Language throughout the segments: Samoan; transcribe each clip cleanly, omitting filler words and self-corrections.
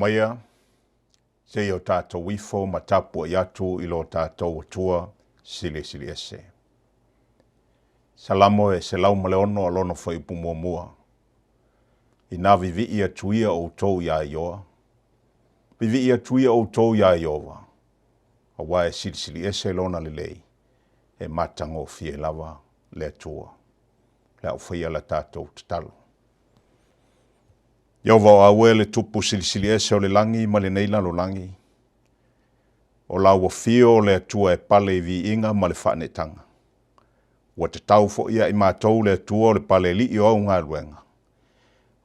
maia, se i o tatou ifo ma tapuai atu i lo tatou Atua Silisili Ese. Salamo e 106 a lona fuaiupu muamua. Inā vivii atu ia outou iā Ioa, vivii atu ia outou iā Ieova, auā e silisili ese lona lelei, e matagofie lava le Atua. Le a ou faia la tatou tatalo. Ieova o au e le Tupu Silisili Ese o le lagi ma lenei lalolagi, o lau afio o le Atua e pale i viiga ma le faaneetaga. Ua tatau foi ia i matou le Atua o le Palealii o au galuega,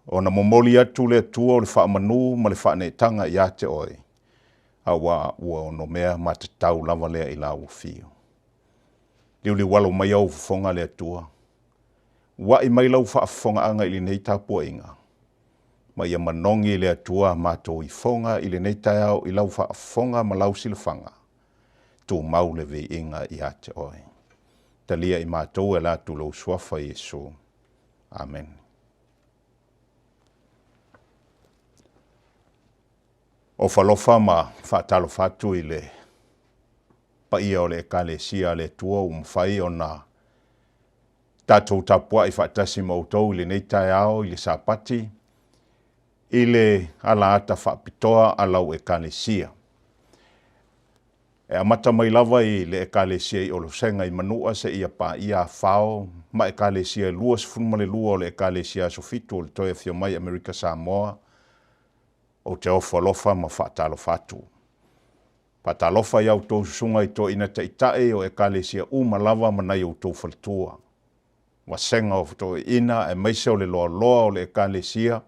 ona momoli atu le Atua o le faamanu ma le faaneetaga ia te oe, auā ua onomea matatau lava lea i lau afio. Liuliualo mai au fofoga le Atua, ua'i mai lau faafofogaaga i lenei tapuaiga, ma ia manogi le Atua a matou ifoga i lenei taeao i lau faafofoga ma lau silafaga, tumau le viiga ia te oe. Talia i matou e ala atu i lou Suafa Iesu. Amene. Ofa alofa ma faatalofa atu i le paia o le Ekalesia a le Atua ua mafai ona tatou tapuai faatasi ma outou i lenei taeao i le Sapati i le alaata faapitoa a lau Ekalesia. E amata mai lava i le Ekalesia i Olosega i Manua seia paia Afao ma Ekalesia e 22 o le Ekalesia Aso Fitu o le Toe Afio Mai Amerika Samoa, ou te ofo alofa ma faatalofa atu. Faatalofa i a outou susuga i toeaina taitai o Ekalesia uma lava ma nai outou faletua. Vasega o toeaiina aemaise o le loaloa o le Ekalesia,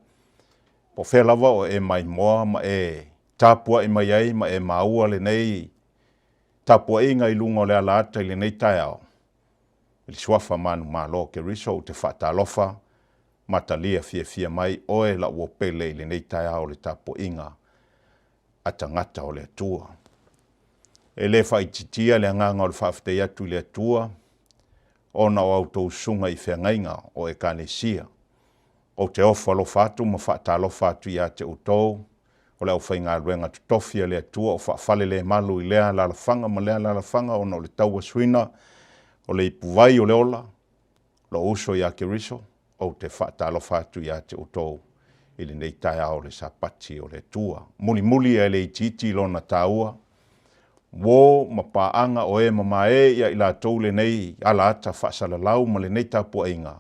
po o fea lava o e maimoa ma e tapuai mai ai ma e maua lenei tapuaiga i luga o le alaata i lenei taeao, i le Suafa manumalo o Keriso, ou te faatalofa ma talia fiafia mai oe lau uo pele i lenei taeao o le tapuaiga a tagata o le Atua. E le faaitiitia le agaga o le faafetai atu i le Atua ona o a outou susuga i feagaiga o Ekalesia. Ou te ofo alofa atu ma faatalofa atu ia te outou, o le aufaigaluega totofi a le Atua o faafalelemalu i lea alaalafaga ma lea alaalafaga ona o le tauasuina o le ipuvai o le ola, lou uso ia Keriso, ou te faatalofa atu ia te outou i lenei taeao o le Sapati o le Atua. Mulimuli ae le itiiti lona taua, uo ma paaga o e mamae ia i latou lenei alaata faasalalau ma lenei tapuaiga,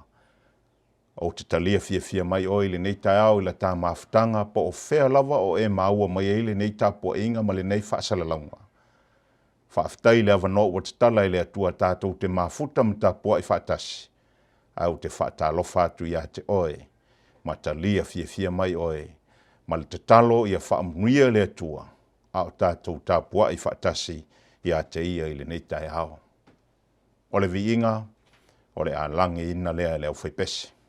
ou te talia fiafia mai oe i lenei taeao i la ta mafutaga po o fea lava o e maua mai ai lenei tapuaiga ma lenei faasalalauga. Faafetai i le avanoa ua tatala e le Atua tatou te mafuta ma tapuai faatasi, ae ou te faatalofa atu ia te oe ma talia fiafia mai oe ma le tatalo ia faamanuia le Atua a o tatou tapuai faatasi ia te Ia i lenei taeao. O le viiga o le a lagiina lea e le aufaipese.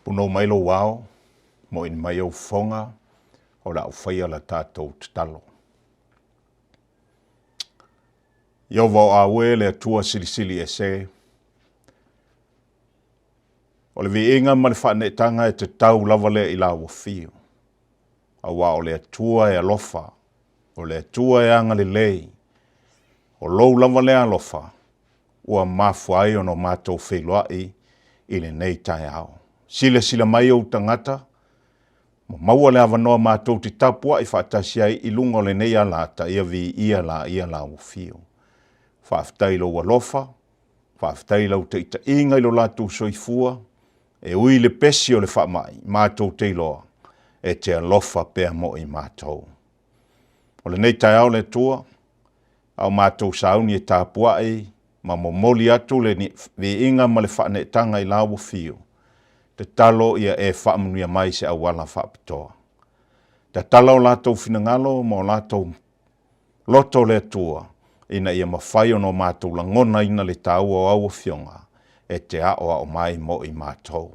Punou mai lou ao, moʻini mai ou fofoga, o le a ou faia la tatou tatalo. Ieova o Aue le Atua Silisili Ese, o le viiga ma le faaneetaga e tatau lava lea i lau afio, aua o le Atua e alofa, o le Atua e agalelei, o lou lava lea alofa ua mafua ai ona matou feiloai i lenei taeao. Silasila mai ou tagata, ma maua le avanoa matou te tapuai faatasi ai i luga o lenei alata, ia viia laia lau afio. Faafetai i lou alofa, faafetai i lau taitaiga i lo latou soifua, e ui i le pesi o le faamai, matou te iloa, e te alofa pea mo i matou. O lenei taeao le Atua, a o matou sauni e tapuai ma momoli atu le viiga ma le faaneetaga i lau afio, tatalo ia e faamanuia mai se auala faapitoa. Tatala o latou finagalo ma o latou loto o le Atua, ina ia mafai ona o matou lagonaina le taua o au afioga e te aoao mai mo i matou.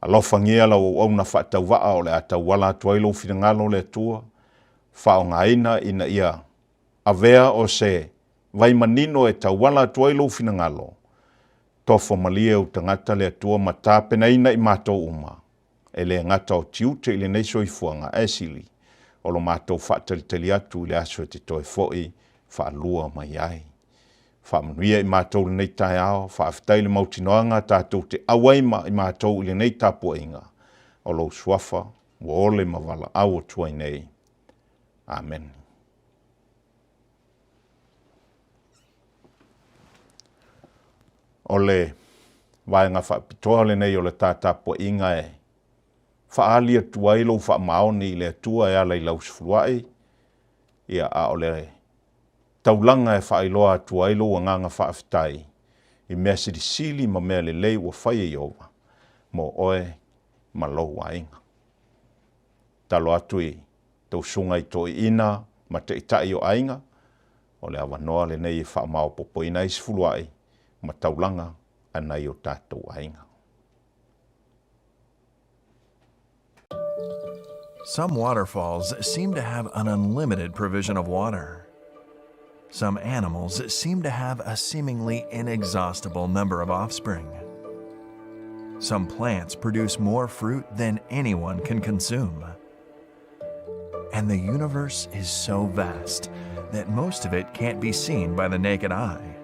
Alofagia lau auauna faatauvaa o le a tauala atu ai lou finagalo le Atua, faaaogaina ina ia avea o se vai manino e tauala atu ai lou finagalo, tofo malie ou tagata le Atua ma tapenaina i matou uma, e le gata o tiute i lenei soifuaga, ae sili o lo matou faatalitali atu i le aso e te toe foi faalua mai ai. Faamanuia i matou i lenei taeao, faafetai i le mautinoaga tatou te auai ma i matou i lenei tapuaiga o lou Suafa ua ole ma valaau atu ai nei. Amene. O le vaega faapitoa lenei o le ta tapuaiga e faaali atu ai lou faamaoni i le Atua e ala i lau sefuluai, ia, a o le taulaga e faailoa atu ai lou agaga faafetai i mea silisili ma mea lelei ua fai e Ieova mo oe ma lou aiga. Tatalo atu i tou susuga i toeaiina ma taitai o aiga, o le avanoa lenei e faamaopoopoina ai sefuluai ma taulaga a nai o tatou aiga. Some waterfalls seem to have an unlimited provision of water. Some animals seem to have a seemingly inexhaustible number of offspring. Some plants produce more fruit than anyone can consume. And the universe is so vast that most of it can't be seen by the naked eye.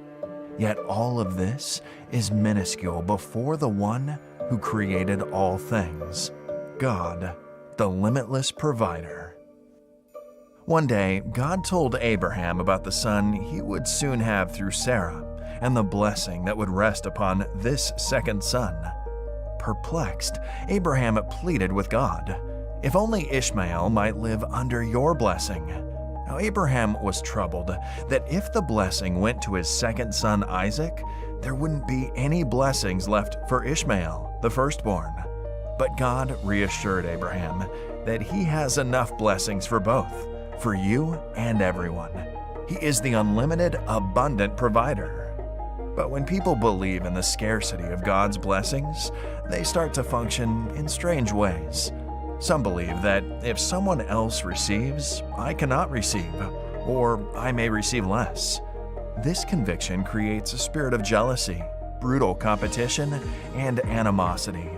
Yet all of this is minuscule before the one who created all things God, the limitless provider. One day, God told Abraham about the son he would soon have through Sarah and the blessing that would rest upon this second son. Perplexed, Abraham pleaded with God, If only Ishmael might live under your blessing. Now, Abraham was troubled that if the blessing went to his second son Isaac, there wouldn't be any blessings left for Ishmael, the firstborn. But God reassured Abraham that he has enough blessings for both, for you and everyone. He is the unlimited, abundant provider. But when people believe in the scarcity of God's blessings, they start to function in strange ways. Some believe that if someone else receives, I cannot receive, or I may receive less. This conviction creates a spirit of jealousy, brutal competition, and animosity.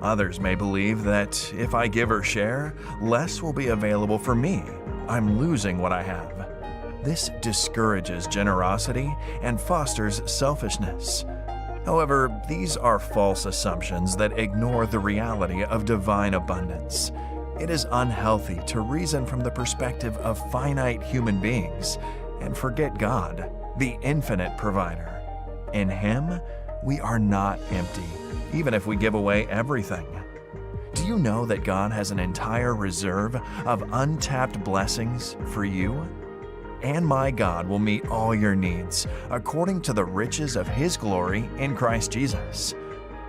Others may believe that if I give or share, less will be available for me. I'm losing what I have. This discourages generosity and fosters selfishness. However, these are false assumptions that ignore the reality of divine abundance. It is unhealthy to reason from the perspective of finite human beings and forget God, the infinite provider. In Him, we are not empty, even if we give away everything. Do you know that God has an entire reserve of untapped blessings for you? And my God will meet all your needs according to the riches of His glory in Christ Jesus.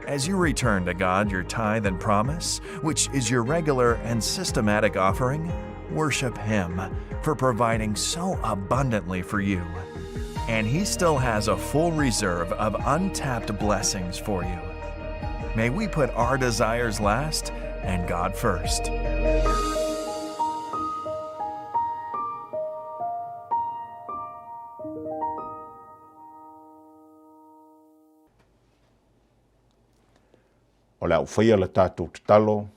As you return to God your tithe and promise, which is your regular and systematic offering, worship Him for providing so abundantly for you. And He still has a full reserve of untapped blessings for you. May we put our desires last and God first. O le a ou faia le tatou tatalo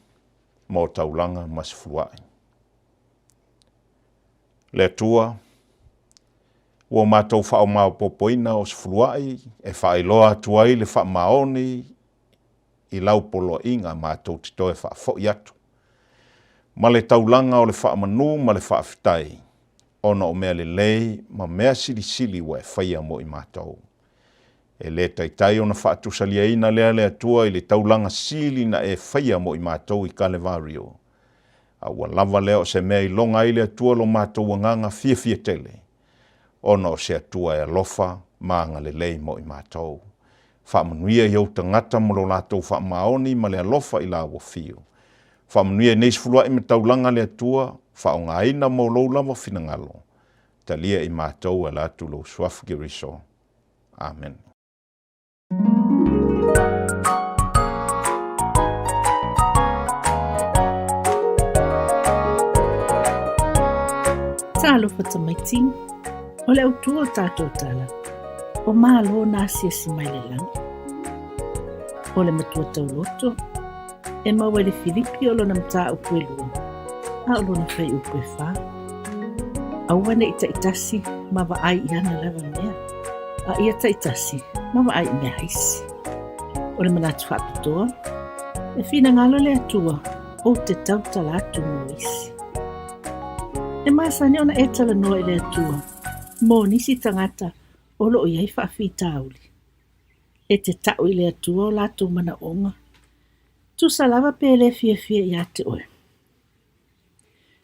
mo taulaga ma se fuluai. Le Atua, ua matou faaomaopopoina o se fuluai e faailoa atu ai le faamaoni i lau poloaiga matou te toe faafoi atu ma le taulaga o le faamanu ma le faafetai ona o mea lelei ma mea silisili ua e faia mo i matou. E le taitai ona faatusaliaina lea le Atua i le taulaga sili na e faia mo i matou i Kalevario, a ua lava lea o se mea i loga ai le Atua lo matou agaga fiafia tele, ona o se Atua e alofa ma agalelei mo i matou. Faamanuia i ou tagata ma lo latou faamaoni ma le alofa i la ua fiu. Faamanuia i nei sefuluai ma taulaga le Atua, faaaogaina mo lou lava finagalo. Talia i matou e ala atu lou Suafa Keriso. Amene. Talofa tamaiti, o le autu o le tatou tala, o Malo na asiasi mai le lagi. O le matua tauloto, e maua i le Filipi o lona mataupu e lua, a o lona fuaiupu e fa. Aua ne i taitasi ma vaai i ana lava mea, a ia taitasi ma vaai i mea aisi. O le manatu faapitoa, e finagalo le Atua ou te tautala atu mo isi. E masani ona e talanoa i le Atua mo nisi tagata o lo o i ai faafitauli. E te ta'u i le Atua o latou manaoga, tusa lava pe le fiafia ia te oe.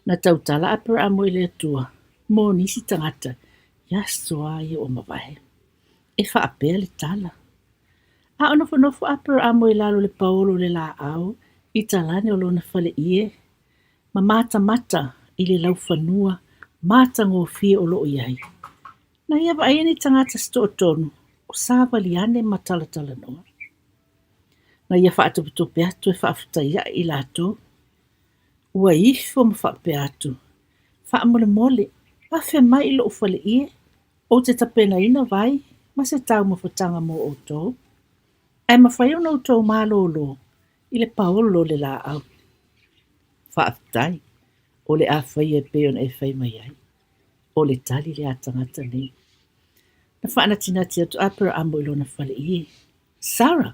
Na tautala a Aperamo i le Atua mo nisi tagata i aso a ia ua mavae. E faapea le tala. A o nofonofo Aperamo i lalo o le paolo o le laau i talane o lona fale ie, ma matamata i le laufanua matagofie o lo o i ai. Na ia vaaia ni tagata se toatonu o savali ane ma talatalanoa. Na ia faatopetope atu e faafetai ae i latou. Ua ifo ma faapea atu, Faamolemole, afe mai i lou faleie, ou te tapenaina vai ma se taumafataga mo outou, ae mafai ona outou malōlō i le paolo o le laau. Faafetai, o le a faia e pei ona e fai mai ai. O le tali lea a tagata nei. Na faanatinati atu Aperaamo i lona faleie, Sara,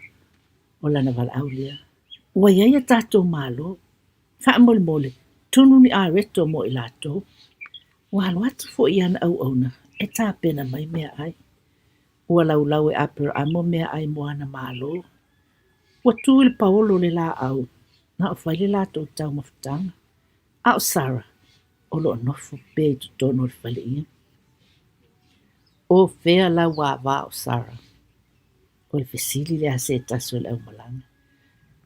o lana valaau lea, ua i ai a tatou malo. Faamolemole, tunu ni areto mo i latou. Ua alo atu foi i ana auauna e tapena mai meaai. Ua laulau e Aperaamo meaai mo ana malo. Ua tu i le paolo o le laau, na o fai le latou taumafataga, a o Sara, o lo o nofo pea i totonu o le faleie. O fea lau ava o Sara? O le fesili lea a se tasi o le aumalaga.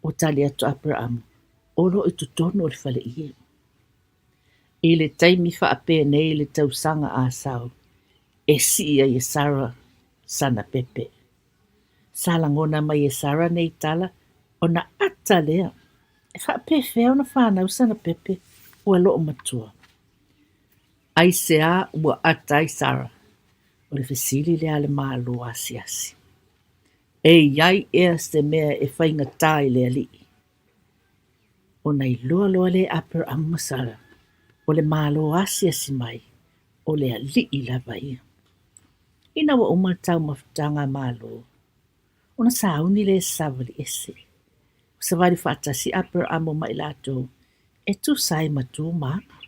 Ua tali atu Aperaamo, o lo o i totonu o le faleie. I le taimi faapenei i le tausaga asau, e sii ai e Sara sana pepe. Sa lagona mai e Sara nei tala, ona ata lea, e faapefea ona fanau sana pepe ua loo matua. Aisea ua ata ai Sara? O le fesili lea a le Malo asiasi. E i ai ea se mea e faigata i le Alii? Ona iloa loa lea e Aperaamo ma Sara, o le Malo asiasi mai, o le Alii lava ia. Ina ua uma le taumafataga a Malo, Ona sauni lea e savali ese. Ua savali faatasi Aperamo ma i latou e tusa ai ma tu ma aga.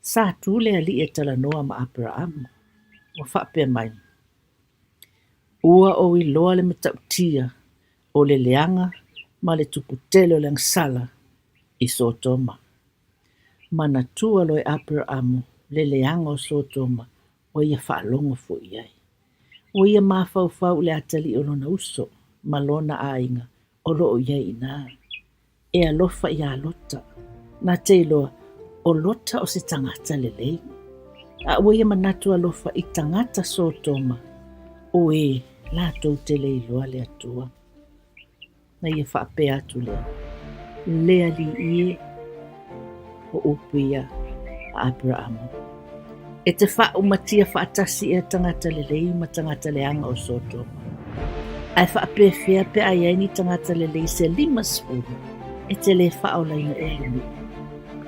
Sa tu le Alii e talanoa ma Aperamo, ua faapea mai, Ua ou iloa le matautia o le leaga ma le tupu tele o le agasala i Sotoma. Manatua loa e Aperamo le leaga o Sotoma ua ia faalogo foi i ai. Ua ia mafaufau i le atalii o lona uso ma lona aiga o lo o i ai i ina. E alofa iā Lota. Na te iloa, o Lota o se tagata lelei. A ua ia manatu alofa i tagata Sotoma, o e latou te le iloa le Atua. Na ia faapea atu lea, Le Alii e, o upu ia a Aperamo. E te faaumatia faatasi ea tagata lelei ma tagata leaga o Sotoma. Ae faapefea pe a i ai ni tagata lelei se 50, e te le faaolaina ea le nuu?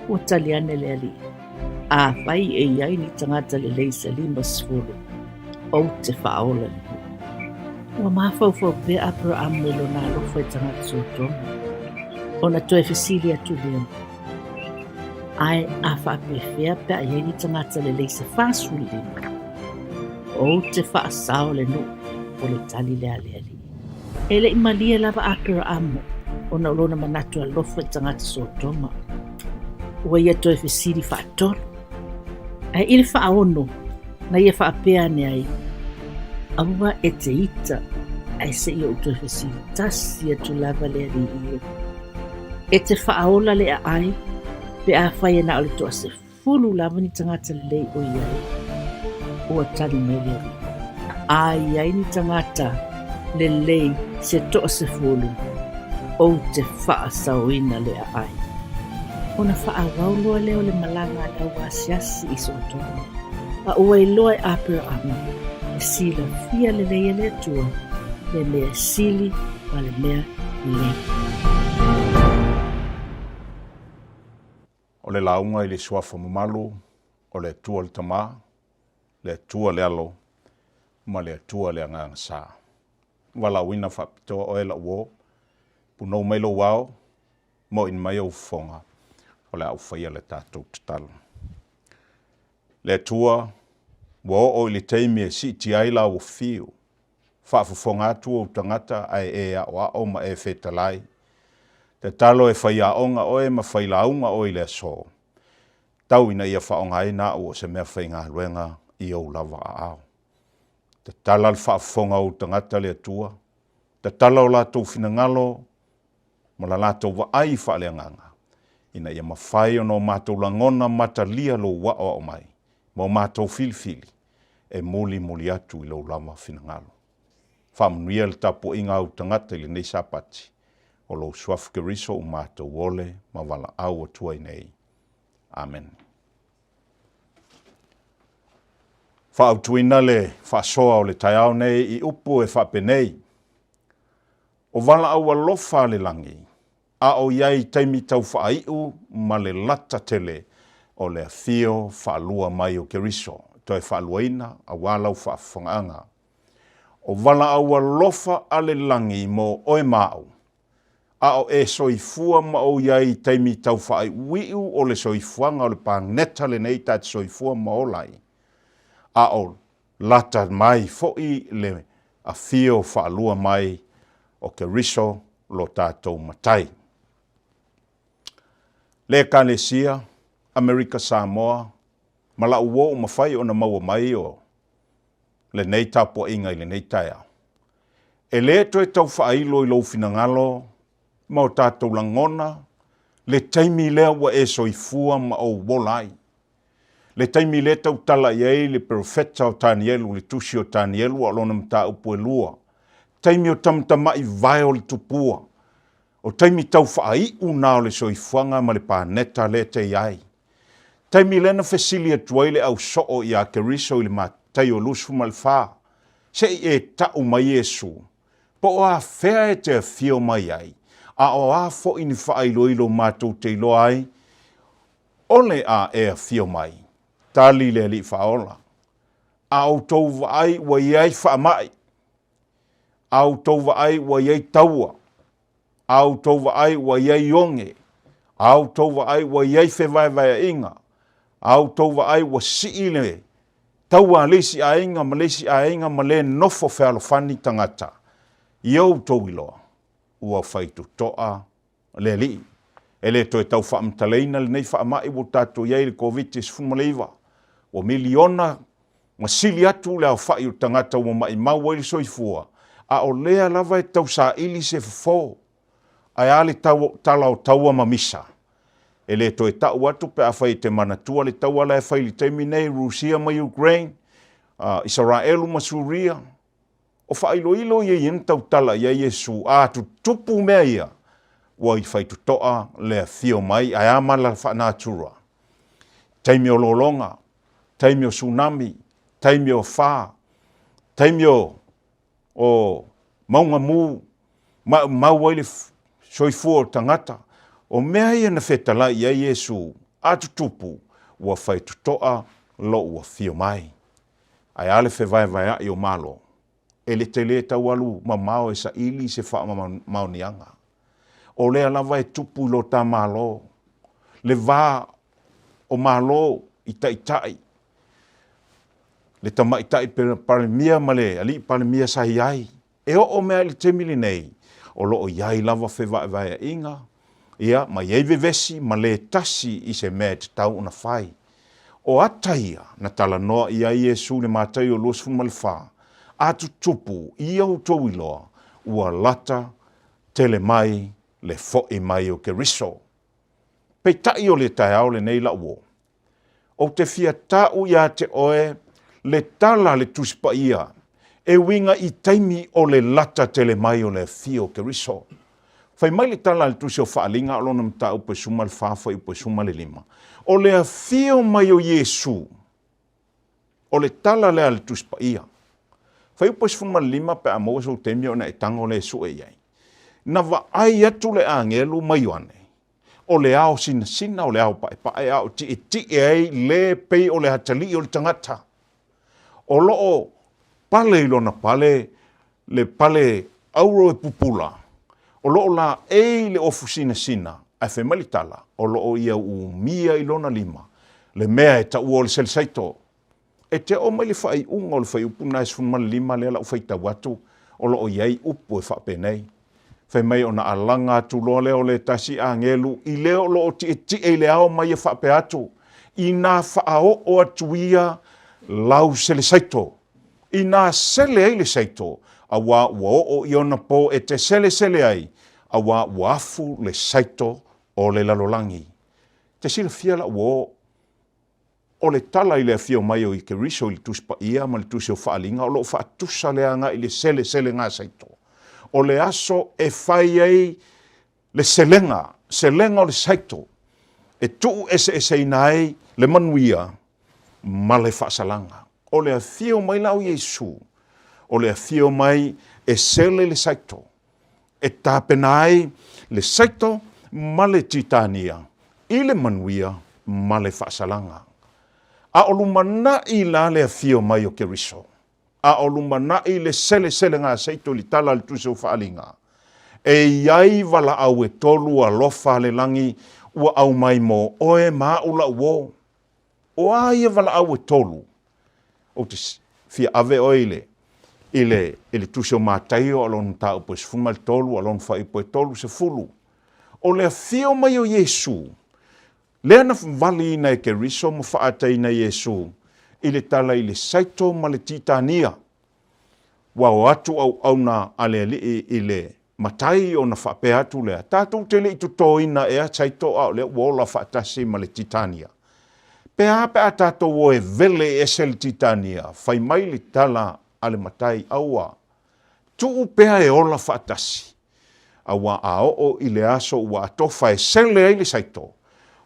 Ua tali ane le Alii, Afai e i ai ni tagata lelei se 50, ou te faaola le nuu. Ua mafaufau pea Aperamo i lona alofa i tagata Sotoma, ona toe fesili atu lea, Ae a faapefea pe a i ai ni tagata lelei se 45? Ou te faasao le nuu, o le tali lea a le Alii. E le i malie lava Aperamo ona o lona manatu alofa i tagata Sotoma. Ua ia toe fesili faatolu. Ae i le faaono, na ia faapea ane ai, Aua e te ita, ae se i ou toe fesili tasi atu lava le Alii e. E te faaola le aai pe afai e na o le toasefulu lava ni tagata lelei o i ai. Ua tali mai le Alii, A i ai ni tagata lelei se toasefulu, ou te faasaoina le aai. Ona faaauau loa lea o le malaga a le au asiasi i Sotoma, a ua iloa e Aperahama e silafia lelei e le Atua le mea e sili ma le mea lelei. O le lauga i le Suafa mamalu o le Atua le Tama, le Atua le Alo, ma le Atua le Agaga Sa. Valaauina faapitoa oe lau uo, punou mai lou ao, moʻini mai ou fofoga, o le a ou faia le tatou tatalo. Le Atua, ua oo i le taimi e siitia ai la ua fiu, faafofoga atu ou tagata ae e aoao ma e fetalai. Tatalo e faiaoga oe ma failauga oe i le aso, tau ina ia faaaogaina au o se mea faigaluega i ou lava aao. Tatala le faafofoga o ou tagata le Atua, tatala o latou finagalo ma la latou vaai faaleagaga, ina ia mafai ona o matou lagona matalia lou aoao mai ma o matou filifili e mulimuli atu i lou lava finagalo. Faamanuia le tapuaiga a ou tagata i lenei Sapati, o lou Suafa Keriso u matou ole ma valaau atu ai nei. Amene. Faautuina le faasoa o le taeao nei i upu e faapenei, O valaau alofa a le lagi, a o i ai i taimi tau faaiu ma le lata tele o le afio faalua mai o Keriso, toe faaluaina aua lau faafofogaaga. O valaau alofa a le lagi mo oe ma au, a o e soifua ma ou i ai i taimi tau faaiuiu o le soifuaga o le paneta lenei ta te soifua ma ola ai, a o lata mai foi le afio faalua mai o Keriso lo tatou Matai. Le Ekalesia, Amerika Samoa, ma la'u uo ua mafai ona maua mai o lenei tapuaiga i lenei taeao. E le toe tau faailo i lou finagalo ma o tatou lagona le taimi lea ua e soifua ma ou ola ai. Le taimi lea tautala i ai le perofeta o Tanielu, le tusi o Tanielu a o lona mataupu e lua, taimi o tamatamai vae o le tupua, o taimi tau faaiu na o le soifuaga ma le paneta lea te i ai. Taimi lea na fesili atu ai le au soo iā Keriso i le Mataio 24, Se i e tau mai Iesu, po o afea e te afio mai ai, a o a foi ni faailoilo matou te iloa ai o le a e afio mai? Tali le Alii Faaola, A outou vaai ua i ai faamai. A outou vaai ua i ai taua, a outou vaai ua i ai oge, a outou vaai ua i ai fevaevaeaiga, a outou vaai ua sii le taua a le isi aiga ma le isi aiga ma le nofo fealofani tagata, ia outou iloa, ua faitotoa le Alii. E le toe tau faamatalaina lenei faamai ua tatou i ai i le Koviti-19, ua miliona ma sili atu le aofai o tagata ua maimau ai le soifua, a o lea lava e tausaili se fofo. Ae a le tala o taua ma misa? E le toe tau atu pe afai e te manatua le taua la e fai i le taimi nei Rusia ma Ukraine, Isaraelu ma Suria. O faailoilo ia ia na tautala i ai Iesu, a tutupu mea ia, ua i faitotoa le afio mai, ae a mala faanatura? Taimi o lologa, taimi o tsunami, taimi o afa, taimi o o mauga mu, maumau ai le soifua o tagata. O mea ia na fetalai i ai Iesu, a tutupu, ua faitotoa lou afio mai. Ae a le fevaevaeaʻi o Malo? E le tele tau alu mamao e saili se faamaoniaga. O lea lava e tupu i lo ta Malo, le va o Malo i taitai, le tamaitai Palemia ma le alii Palemia sa i ai. E oo mea i le taimi lenei, o lo o i ai lava fevaevaeaiga, ia, ma i ai vevesi ma le tasi i se mea e tatau ona fai. O ata ia na talanoa i ai Iesu i le Mataio 24, A tutupu ia outou iloa, ua lata tele mai le foʻi mai o Keriso. Peitai o le taeao lenei la'u uo, Ou te fia ta'u iā te oe le tala a le Tusi Paia e uiga i taimi o le lata tele mai o le afio o Keriso. Fai mai le tala a le Tusi o Faaaliga o lona mataupu e 14 fuaiupu e 15, o le afio mai o Iesu, o le tala lea a le Tusi Paia. Fuaiupu e 15 pe a maua sou taimi ona e tago lea e sue i ai. Na vaai atu le agelu ma Ioane, O le ao sinasina, o le ao paepae, a o tietie ai le pei o le atalii o le tagata. O lo o pale i lona pale le pale auro e pupula, o lo o laei le ofu sinasina, ae fai mai le tala, o lo o ia umia i lona lima le mea e taua o le selesaito. E te oo mai le faaiuga o le fuaiupu lena e 15 lea la ua faitau atu, o lo o i ai upu e faapenei. Fai mai ona alaga atu loa lea o le tasi agelu i le o lo o tietie i le ao ma ia faapea atu, Inā faaoo atu ia lau selesaito, inā sele ai le saito, auā ua oo i ona pō e te selesele ai, auā ua afu le saito o le lalolagi. Te silafia la ua oo O le tala i le afio mai o Keriso i le Tusi Paia ma le Tusi o Faaaliga o lo o faatusa le agai i le seleselega saito. O le aso e fai ai le selega, selega o le saito, e tuu eseeseina ai le manuia ma le faasalaga. O le afio mai la o Iesu, o le afio mai e sele le saito, e tapena ai le saito ma le titania i le manuia ma le faasalaga. A o lumanai la le afio mai o Keriso, a o lumanai le seleselega saito i le tala a le Tusi o Faaaliga, e i ai valaau e tolu alofa a le lagi ua aumai mo oe ma a'u la'u uo. O a ia valaau e tolu? Ou te fia ave oe i le, i le, i le tusi o Mataio a lona mataupu e 13, a lona fuaiupu e 30. O le afio mai o Iesu, lea na valiina e Keriso ma faaataina Iesu i le tala i le saito ma le titania. Ua o atu auauna a le Alii i le Matai ona faapea atu lea, Tatou te le i totoina ea Taito a o lea ua ola faatasi ma le Titania? Pe a pe a tatou o e vele e ese le Titania, fai mai le tala a le Matai, Aua, tuu pea e ola faatasi, auā a oo i le aso ua atofa e sele ai le saito,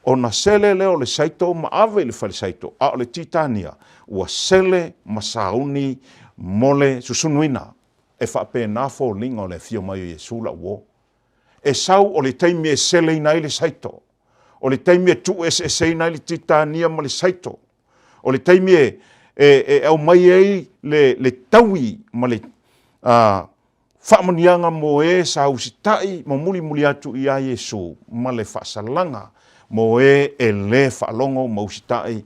ona sele lea o le saito ma ave i le fale saito, a o le Titania ua sele ma sauni mo le susunuina. E faapena foliga o le afio mai o Iesu la'u uo. E sau o le taimi e seleina ai le saito, o le taimi e tuueseeseina ai le titania ma le saito, o le taimi e, e, e aumai ai le, le taui ma le uh, Faamanuiaga mo e sa usitai ma mulimuli atu iā Iesu ma le faasalaga mo e e lē faalogo ma usitai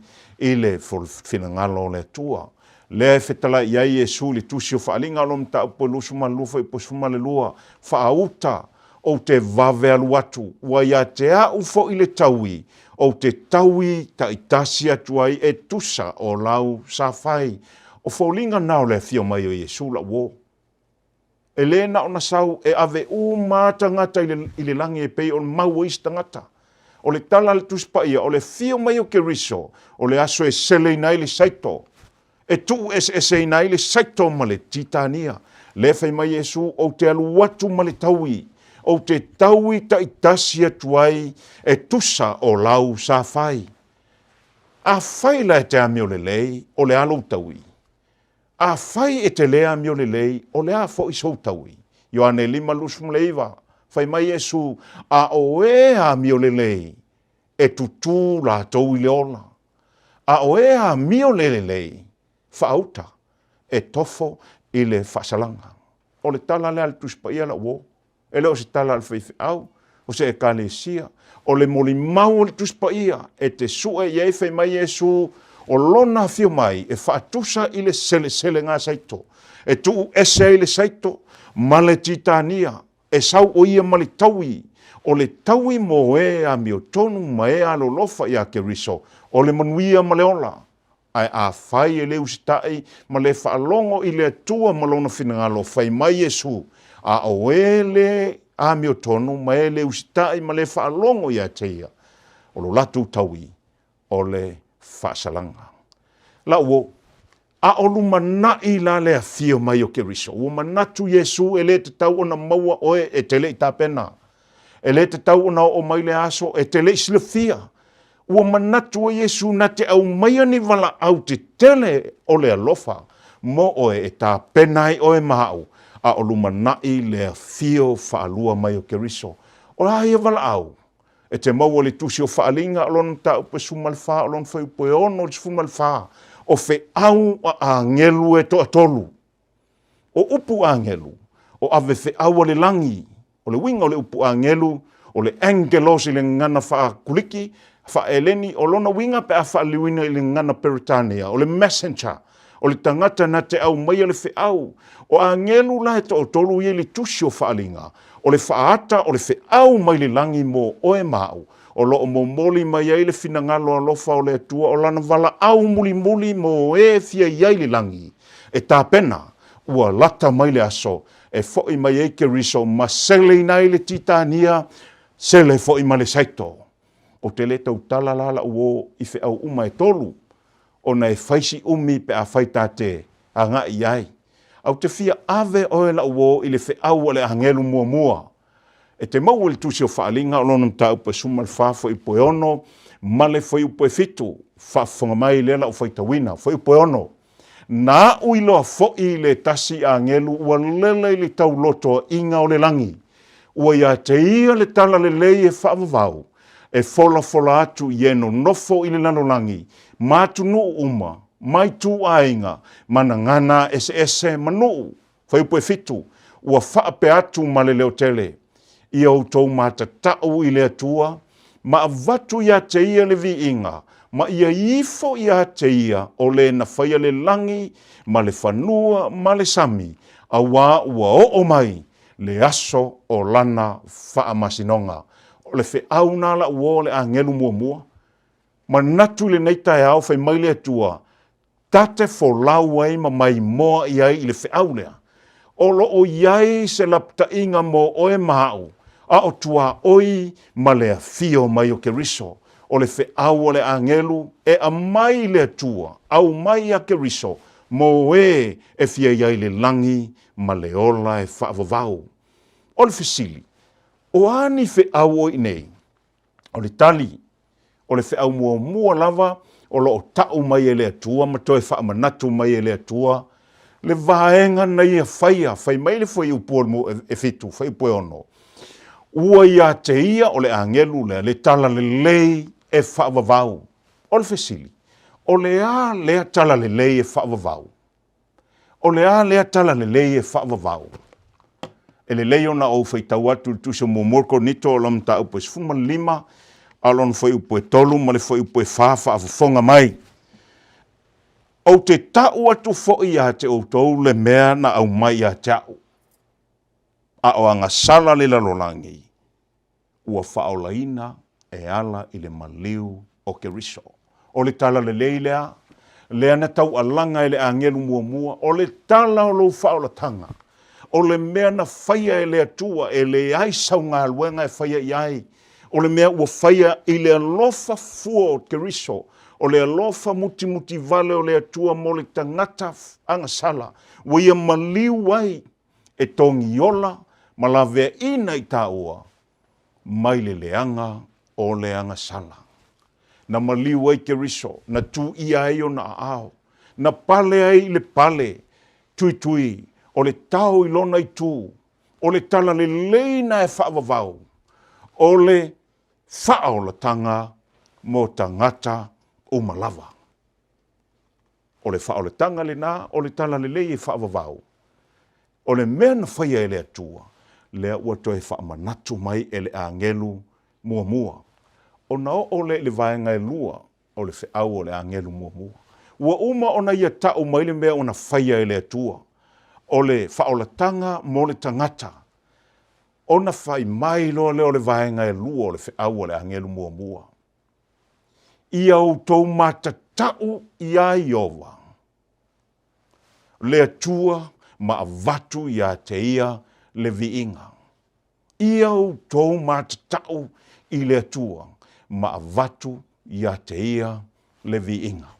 i le finagalo o le Atua. Lea e fetalai i ai Iesu i le Tusi o Faaaliga o lo Mataupu e 22 fuaiupu 12, Faauta, ou te vave alu atu, ua ia te a'u fo'i le taui, ou te taui ta'itasi atu ai e tusa o lau sa fai. O foliga na o le afio mai o Iesu la'u uo. E lē na ona sau e ave uma a tagata i le, i le lagi e pei ona mau o isi tagata. O le tala a le Tusi Paia, o le afio mai o Keriso, o le aso e seleina ai le saito, e tuueseeseina ai le saito ma le titania. Lea fai mai Iesu, Ou te alu atu ma le taui, ou te taui taitasi atu ai e tusa o lau sa fai. Afai la e te amio lelei, o le a lou taui? Afai e te lē amio lelei, o le a foʻi sou taui? Ioane 5:29, Fai mai Iesu, A o e amio lelei, e tutū latou i le ola. A o e amio lē lelei, faauta, e tofo i le faasalaga. O le tala lea a le Tusi Paia lau uo. E le o se tala a le faifeau, o se Ekalesia. O le molimau o le Tusi Paia e te sue i ai fai mai Iesu, o Lona afio mai e faatusa i le seleselega saito, e tuu ese ai le saito ma le titania, e sau o ia ma le taui, o le taui mo e amiotonu ma e alolofa iā Keriso, o le manuia ma le ola. Ae afai e le usitai ma le faalogo i le Atua ma Lona finagalo, fai mai Iesu, a o e le amiotonu ma e le usitai ma le faalogo ia te ia, o lo latou taui o le faasalaga. Lau uo, a o lumanaʻi la le afio mai o Keriso, ua manatu Iesu e le tatau ona maua oe e te le i tapena. E le tatau ona oo mai le aso e te le i silafia. Ua manatu ai Iesu na te aumaia ni valaau tetele o le alofa mo oe e tapena ai oe ma aʻu, a o lumanaʻi le afio faalua mai o Keriso. O a ia valaau? E te maua le Tusi o Faaaliga o lona mataupu e 14 o lona fuaiupu e 6 i le 14, o feau a agelu e toatolu. O upu agelu, o ave feau a le lagi. O le uiga o le upu agelu, o le angelos i le gagana faa-Kuliki, faa-Eleni, o lona uiga pe a faaliliuina i le gagana Peretania, o le messenger, o le tagata na te aumaia le feau. O agelu la e toatolu ia i le Tusi o Faaaliga, o le faaata o le feau mai le lagi mo oe ma aʻu, o lo o momoli mai ai le finagalo alofa o le Atua o Lana valaau mulimuli mo e fia i ai le lagi, e tapena, ua lata mai le aso e foʻi mai ai Keriso ma seleina ai le titania, sele foʻi ma le saito. Ou te le tautala la laʻu uō i feau uma e tolu, ona e fai si ʻumi pe afai ta te agaʻi i ai. A ou te fia ave oe laʻu uō i le feau a le agelu muamua. E te maua i le Tusi o Faaaliga o lona mataupu e 14 fuaiupu e 6 ma le fuaiupu e 7. Faafofoga mai lea laʻu faitauina. Fuaiupu e 6. Na aʻu iloa foʻi i le tasi agelu ua lele i le taulotoaʻiga o le lagi. Ua ia te ia le tala lelei e faavavau, e folafola atu i e nonofo i le lalolagi, ma atunuu uma, ma ituaiga, ma gagana eseese ma nuu. Fuaiupu e 7, Ua faapea atu ma le leotele, Ia outou matatau i le Atua, ma avatu ia te ia le viiga, ma ia ifo ia te ia o le na faia le lagi ma le fanua ma le sami, auā ua oo mai le aso o lana faamasinoga. O le feau na la uo le agelu muamua. Manatu i lenei taeao fai mai le Atua, ta te folau ai ma maimoa i ai i le feau lea. O lo o i ai se lapataʻiga mo oe ma aʻu, a o tuaoi ma le afio mai o Keriso. O le feau a le agelu e aumai i le Atua, aumai ia Keriso mo e e fia i ai le lagi ma le ola e faavavau. O le fesili, o a ni feau o i nei? O le tali, o le feau muamua lava o lo o taʻu mai e le Atua ma toe faamanatu mai e le Atua le vaega na ia faia, fai mai le fuaiupu o le e fitu, fuaiupu e ono. Ua ia te ia o le agelu lea le talalelei e faavavau. O le fesili, o le a lea talalelei e faavavau? O le a lea talalelei e faavavau? E lelei ona ou faitau atu i le Tusi o Muamua o le Korinito o lona mataupu e 15, a o lona fuaiupu e 3 ma le fuaiupu e 4 faafofoga mai. Ou te tau atu foi ia te outou le mea na aumai ia te au, a o agasala le lalolagi, ua faaolaina e ala i le maliu o Keriso. O le tala lelei lea, lea na taualaga e le agelu muamua, o le tala o lou faaolataga, o le mea na faia e le Atua e leai sau galuega e faia i ai, o le mea ua faia i le alofa fua o Keriso, o le alofa mutimutivale o le Atua mo le tagata agasala, ua ia maliu ai e togiola ma laveaiina i tāua mai le leaga o le agasala. Na maliu ai Keriso, na tū ʻia ai ona aao, na pale ai i le pale tuitui o le tao i lona itū, o le talalelei na e faavavau, o le faaolataga mo tagata uma lava. O le faaolataga lena o le talalelei e faavavau. O le mea na faia e le Atua, lea ua toe faamanatu mai e le agelu muamua. Ona oo lea i le vaega e lua o le feau o le agelu muamua. Ua uma ona ia tau mai le mea na faia e le Atua, o le faaolataga mo le tagata, ona fai mai loa lea o le vaega e lua o le feau a le agelu muamua. Ia outou matatau iā Ieova, le Atua ma avatu iā te Ia le viiga. Ia outou matatau i le Atua ma avatu iā te Ia le viiga.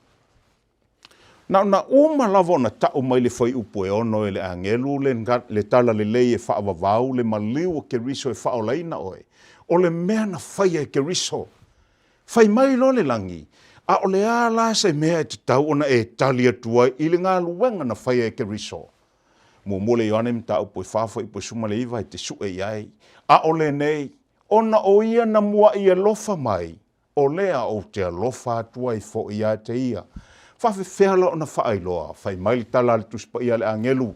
Na ona uma lava ona tau mai le fuaiupu e ono e le agelu le, le tala lelei e faavavau le maliu o Keriso e faaolaina oe, o le mea na faia e Keriso. Fai mai loa le lagi, A o le a la se mea e tatau ona e tali atu ai i le galuega na faia e Keriso? Muamua le Ioane mataupu e 4 fuaiupu e 19 e te sue i ai, A o lenei, ona o ia na muaʻi alofa mai, O lea ou te alofa atu ai foi ia te ia. Faafefea la ona faailoa? Fai mai le tala a le Tusi Paia a le agelu.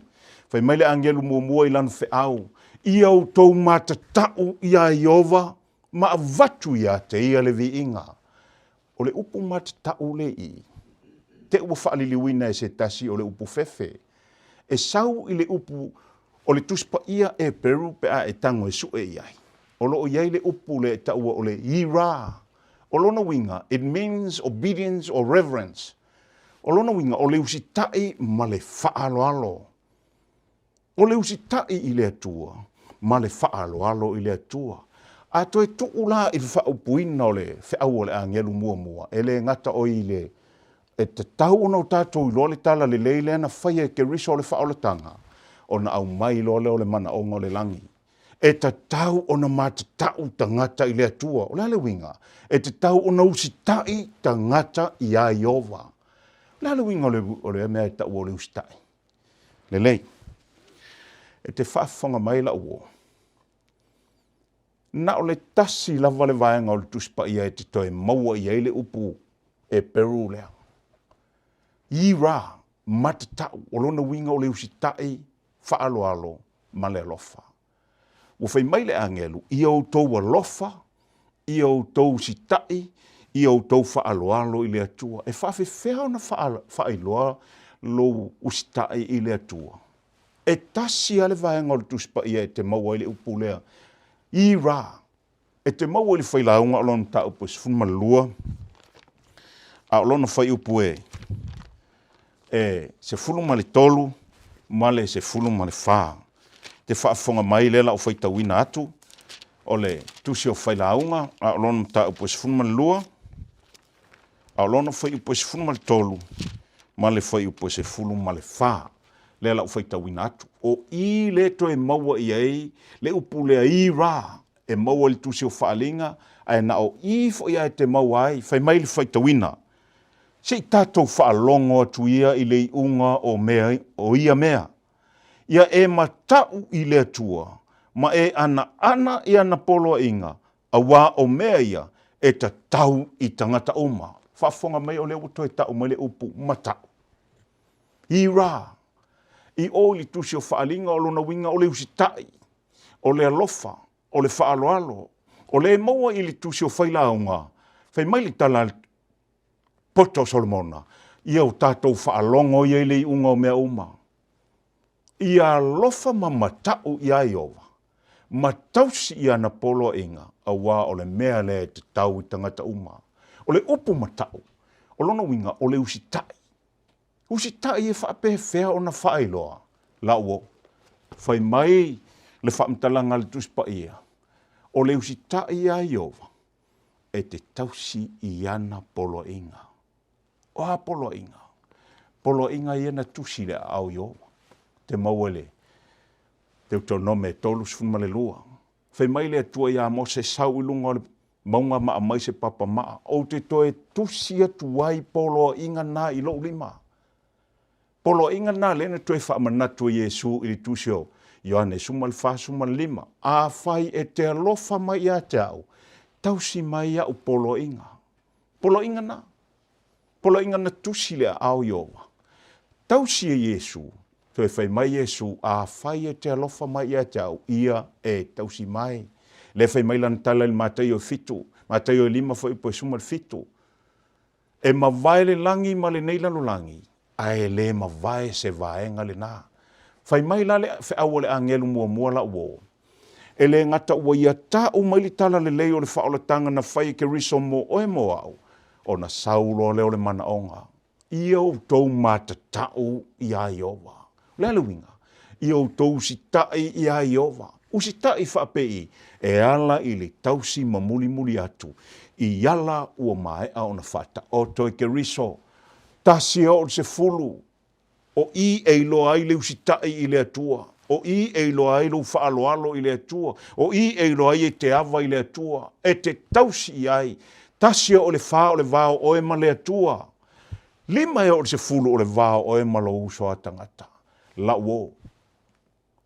Fai mai le agelu muamua i lana feau, Ia outou matatau iā Ieova ma avatu ia te ia le viiga. O le upu matatau le i te ua faaliliuina e se tasi o le upu fefe. E sau i le upu o le Tusi Paia Eperu pe a e tago e sue i ai. O lo o i ai le upu lea e taua o le yirah. O lona uiga, it means obedience or reverence. O lona uiga, o le usitai ma le faaaloalo. O le usitai i le Atua ma le faaaloalo i le Atua. A toe tuu la i le faaupuina o le feau o le agelu muamua, e le gata o i le e tatau ona o tatou iloa le tala lelei lea na faia e Keriso o le faaolataga, ona aumai loa lea o le manaoga o le lagi. E tatau ona matatau tagata i le Atua. O le a le uiga? E tatau ona usitai tagata iā Ieova. O le a le uiga o le, o le mea e taua o le usitai? Lelei. E te faafofoga mai lau uo. Na o le tasi lava le vaega o le Tusi Paia e te toe maua i ai le upu Eperu lea. Ira, matatau, o lona uiga o le usitai faaaloalo ma le alofa. Ua fai mai le agelu, ia outou alofa, ia outou usitai, ia outou faaaloalo i le Atua. E faafefea ona faailoa lou usitai i le Atua? E tasi lava le vaega o le Tusi Paia e te maua ai le upu lea, ira, E te maua i le failauga o lona mataupu e 12, a o lona fuaiupu e e 13 ma le 14. Te faafofoga mai lea la o faitauina atu o le tusi o failauga, a o lona mataupu e 12, a o lona fuaiupu e 13 ma le fuaiupu e 14. Lea la o faitauina atu. O i le toe maua i ai le upu lea ira e maua i le tusi o Faaaliga, ae na o i foi a e te maua ai, fai mai le faitauina, Se i tatou faalogo atu ia i le iuga o mea o ia mea. Ia e matau i le Atua, ma e anaana i ana poloaiga, auā o mea ia e tatau i tagata uma. Faafofoga mai o lea ua toe tau mai le upu matau. Ira, i o i le tusi o Faaaliga o lona uiga o le usitai. O le alofa, o le faaaloalo, o le maua i le Tusi o Failauga, fai mai le tala a le poto o Solomona, ia o tatou faalogo ia i le iuga o mea uma. Ia alofa ma mataʻu iā Ieova, ma tausi i ana poloaiga, auā o le mea lea e tatau i tagata uma. O le upu mataʻu, o lona uiga o le usitai. Usitai e faapefea ona faailoa? Lau o. Fai mai le faamatalaga a le Tusi Paia, o le usitai iā Ieova, e te tausi i ana poloaiga. O a poloaiga? Poloaiga ia na tusi i le aao Ieova. Te maua i le Deuteronome 32. Fai mai le Atua iā Mose, Sau i luga o le mauga ma aumai se papa maa, ou te toe tusi atu ai poloaiga na i lou lima. Poloaiga na lea na toe faamanatu e Iesu i le tusi o Ioane 14:15, Afai e te alofa mai ia te au, tausi mai au poloaiga. Poloaiga na. Poloaiga na tusi le aao Ieova. Tausi e Iesu, toe fai mai Iesu, Afai e te alofa mai ia te au, ia e tausi mai. Lea fai mai lana tala i le Mataio e fitu, Mataio e lima foi po e suma le fitu. E mavae le lagi ma lenei lalolagi, ae le mavae se vaega lena. Fai mai la le feau a le agelu muamua lau uo, E le gata ua ia ta'u mai le tala lelei o le faaolataga na fai e Keriso mo oe mo a'u, ona sau loa lea o le manaoga, ia outou matata'u iā Ieova. O le a le uiga? Ia outou usita'i iā Ieova. Usita'i faapei e ala i le tausi ma mulimuli atu i ala ua maea ona faataoto e Keriso. Tasi e oo i le sefulu, o i e iloa ai le usitai i le Atua, o i e iloa ai lou faaaloalo i le Atua, o i e iloa ai e te ava i le Atua, e te tausi i ai. Tasi e oo i le fa o le va o oe ma le Atua. Lima e oo i le sefulu o le va o oe ma lou uso a tagata. Lau o.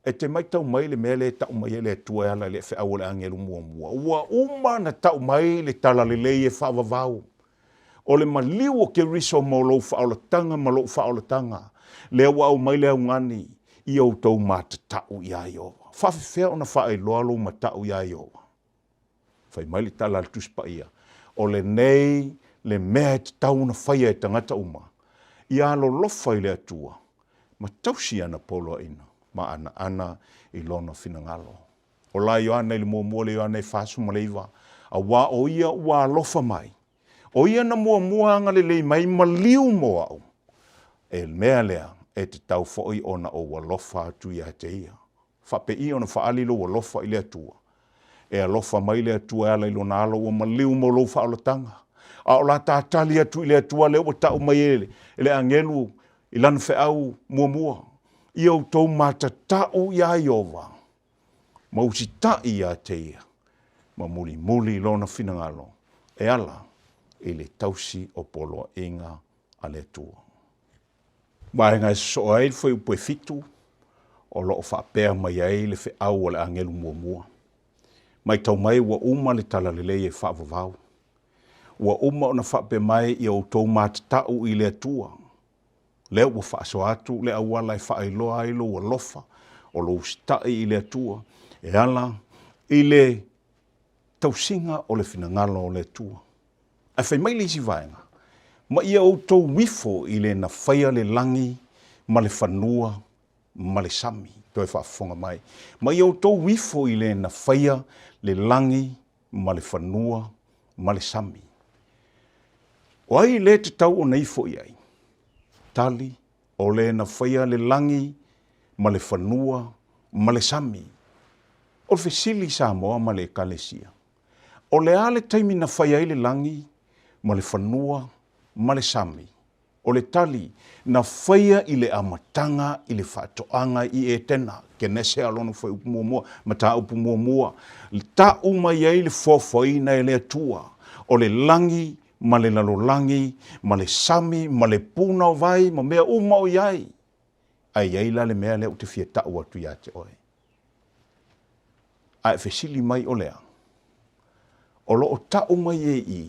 E te matau mai le mea lea e tau mai ai le Atua e ala i le feau o le agelu muamua. Ua uma ona tau mai le talalelei e faavavau. O le maliu o Keriso mo lou faaolataga ma lou faaolataga, lea ua aumai le augani i outou matatau iā Ieova. Faafefea ona faailoa lou matau iā Ieova? Fai mai le tala a le Tusi Paia, O lenei le mea e tatau ona faia e tagata uma, ia alolofa i le Atua, ma tausi ana poloaiga ma anaana i lona finagalo. O la Ioane i le muamua le Ioane e 49, auā o ia ua alofa mai, o ia na muamua agalelei mai maliu mo au, e mea lea e tatau foi ona ou alofa atu ia te ia. Faapei ona faaali lou alofa i le Atua. E alofa mai le Atua e ala i Lona alo ua maliu mo lou faaolataga. A o la ta tali atu i le Atua lea ua tau mai e le agelu i lana feau muamua, Ia outou matatau iā Ieova, ma usitaʻi iā te ia, ma mulimuli i lona finagalo e ala i le tausi o poloaiga a le Atua. Vaega e sosoo ai le fuaiupu e fitu, o lo o faapea mai ai le feau a le agelu muamua. Matau mai ua uma le talalelei e faavavau. Ua uma ona faapea mai ia outou matatau i le Atua. Lea ua faasoa atu le auala e faailoa ai lou alofa o lou usitai i le Atua e ala i le tausiga o le finagalo o le Atua. Ae fai mai le isi vaega, Ma ia outou ifo i le na faia le lagi ma le fanua ma le sami. Toe faafofoga mai. Ma ia outou ifo i le na faia le lagi ma le fanua ma le sami. O ai le tatau ona ifo i ai? Tali, O le na faia le lagi ma le fanua ma le sami. O le fesili i Samoa ma le Ekalesia, O le a le taimi na fai ai le lagi ma le fanua ma le sami? O le tali, na faia i le amataga i le faatoaga i Etena, Kenese a lona fuaiupu muamua, mataupu muamua, ta'u mai ai le foafoaina e le Atua o le lagi ma le lalolagi ma le sami ma le puna o vai ma mea uma o i ai. Ae i ai la le mea lea ou te fia ta'u atu iā te oe. A e fesili mai o le a? O lo o ta'u mai e i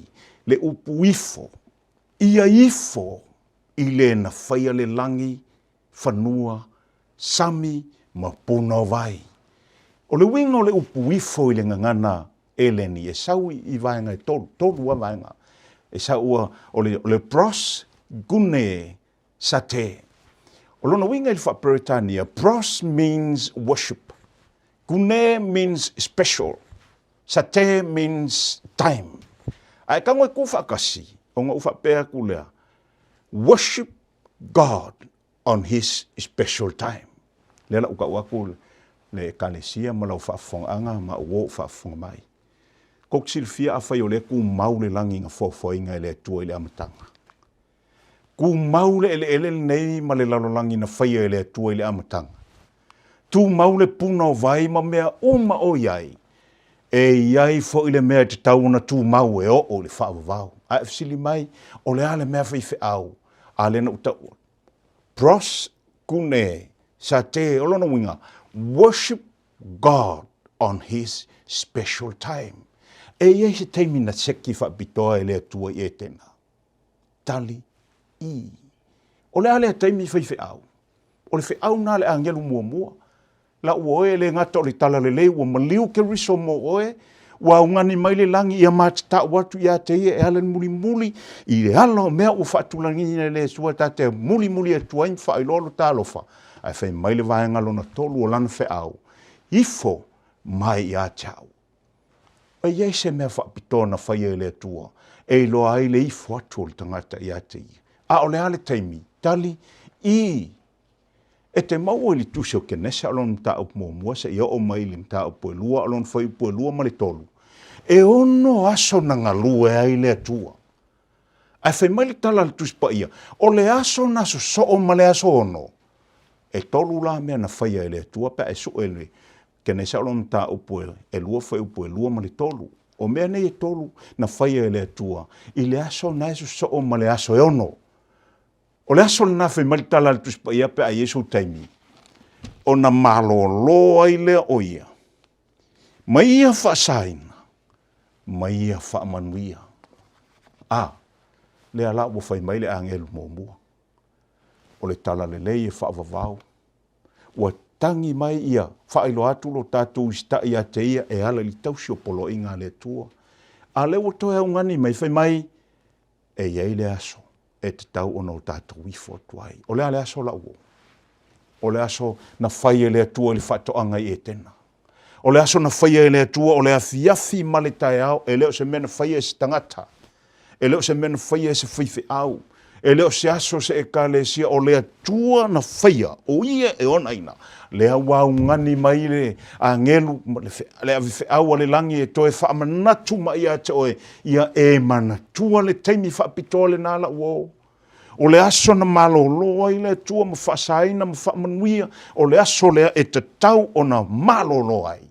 le upu ifo, ia ifo i le na faia le lagi, fanua, sami ma puna o vai. O le uiga o le upu ifo i le gagana Eleni e sau i vaega e tolu, tolu a vaega. E sau ua, o le, o le pros, gune, sate. O lona uiga i le faa-Peretania, pros means worship, gune means special, sate means time. Ae tago e kū faatasi, ona ou faapea atu lea, worship God on his special time. Lea la u tau atu le Ekalesia ma lau faafofogaaga ma uo u faafofoga mai. Kou te silafia afai o lea tumau le lagi na foafoaina e le Atua i le amataga. Tumau le eleele lenei ma le lalolagi na faia e le Atua i le amataga. Tumau le puna o vai ma mea uma o i ai, e i ai foi le mea e tatau ona tumau e oo i le faavavau. Ae fesili mai, o le a le mea faifeau a lea na ou taua? Pros kune sate, o lona uiga, worship God on his special time. E i ai se taimi na seki faapitoa e le Atua i Etena? Tali, I. O le a lea taimi faifeau? O le feau na le agelu muamua. La ua oe e le gata o le talalelei ua maliu Keriso mo oe, ua augani mai le lagi ia matatau atu ia te ia e ala le mulimuli i le ala o mea ua faatulagiina e le Atua ta te mulimuli atu ai ma faailoa lo ta alofa. Ae fai mai le vaega lona tolu o lana feau, Ifo mai ia te au. E i ai se mea faapitoa na faia e le Atua e iloa ai le ifo atu o le tagata ia te ia. A o le a le taimi? Tali, I. E te maua i le Tusi o Kenesa o lona mataupu muamua seia oo mai i le mataupu e lua o lona fuaiupu e lua ma le tolu, e ono aso na galue ai le Atua. Ae fai mai le tala a le Tusi Paia, o le aso na sosoo ma le aso ono, e tolu la mea na faia e le Atua pe a e sue le Kenesa o lona mataupu e lua fuaiupu e lua ma le tolu. O mea nei e tolu na faia e le Atua i le aso na e sosoo ma le aso e ono. O le aso lena fai mai le tala a le Tusi Paia pe a i ai sou taimi, ona malōlō ai lea o ia, ma ia faasaina, ma ia faamanuia. A, lea la ua fai mai le agelu muamua, o le talalelei e faavavau, ua tagi mai ia faailoa atu lo tatou usitai ia te ia e ala i le tausi o poloaiga a le Atua. A lea ua toe augani mai, fai mai, E i ai le aso e tatau ona o tatou ifo atu ai. O le a le aso lau uo? O le aso na fai e le Atua i le faatoaga i Etena. O le aso na faia e le Atua o le afiafi ma le taeao, e le o se mea na faia e se tagata, e le o se mea na faia e se faifeau, e le o se aso se ekalesia, o le Atua na faia, o ia e onaina. Lea ua augani mai le agelu, le avefeau a le lagi e toe faamanatu mai ia te oe, ia e manatua le taimi faapitoa lena lau uo. O le aso na malōlō ai le Atua ma faasaina ma faamanuia, o le aso lea e tatau ona malōlō ai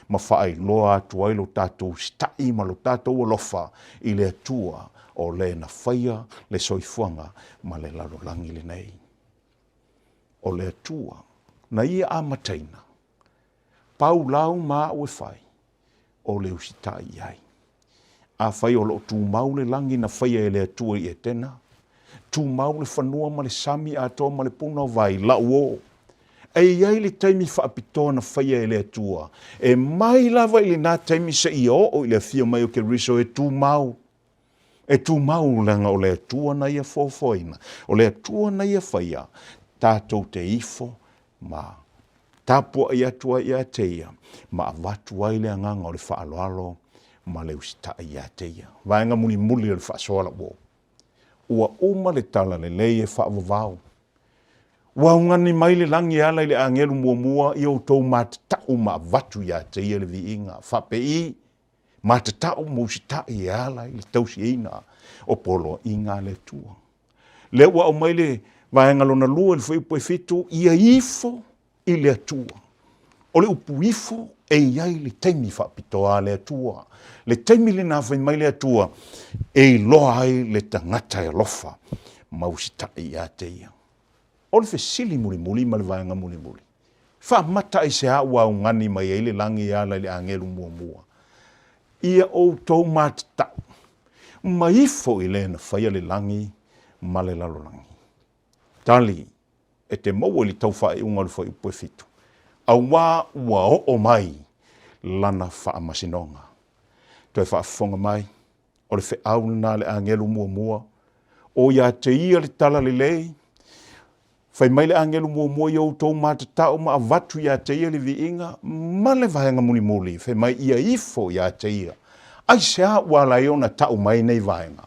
ma faailoa atu ai lo tatou sitaʻi ma lo tatou alofa i le Atua o le na faia le soifuaga ma le lalolagi lenei. O le Atua na ia amataina, pau lau ma aʻu e fai, o le usitai i ai. Afai o lo o tumau le lagi na faia e le Atua i Etena, tumau le fanua ma le sami atoa ma le puna o vai, lau o. E i ai le taimi faapitoa na faia e le Atua, e mai lava i lena taimi seia oo i le afio mai o Keriso e tumau. E tumau leaga o le Atua na ia foafoaina, o le Atua na ia faia, tatou te ifo ma tapuai atu ai ia te ia, ma avatu ai le agaga o le faaaloalo ma le usitai ia te ia. Vaega mulimuli o le faasoa lau Ua uma le tala lelei e faavavau. Ua augani mai le lagi e ala i le agelu muamua i outou matatau ma avatu ia te ia le viiga. Faapei, matatau ma usitai e ala i le tausiaina o poloaiga a le Atua. Lea ua aumai le vaega lona lua i le fuaiupu e fitu, ia ifo i le Atua. O le upu ifo e i ai le taimi faapitoa a le Atua. Le taimi lena fai mai le Atua e iloa ai le tagata e alofa ma usitai ia te ia. O le fesili mulimuli ma le vaega mulimuli, faamata aisea ua augani mai ai le lagi e ala i le agelu muamua? Ia outou matatau ma ifo i le na faia le lagi ma le lalolagi. Tali, e te maua i le tau faaiuga o le fuaiupu e fitu, auā ua oo mai. Lana faamasinoga. Toe faafofoga mai, o le feau lena a le agelu muamua, o ia te ia le talalelei, Fai mai le agelu muamua i outou matatau ma avatu ia te ia le viiga ma le vaega mulimuli, fai mai ia ifo ia te ia. Aisea ua ala ai ona tau mai nei vaega?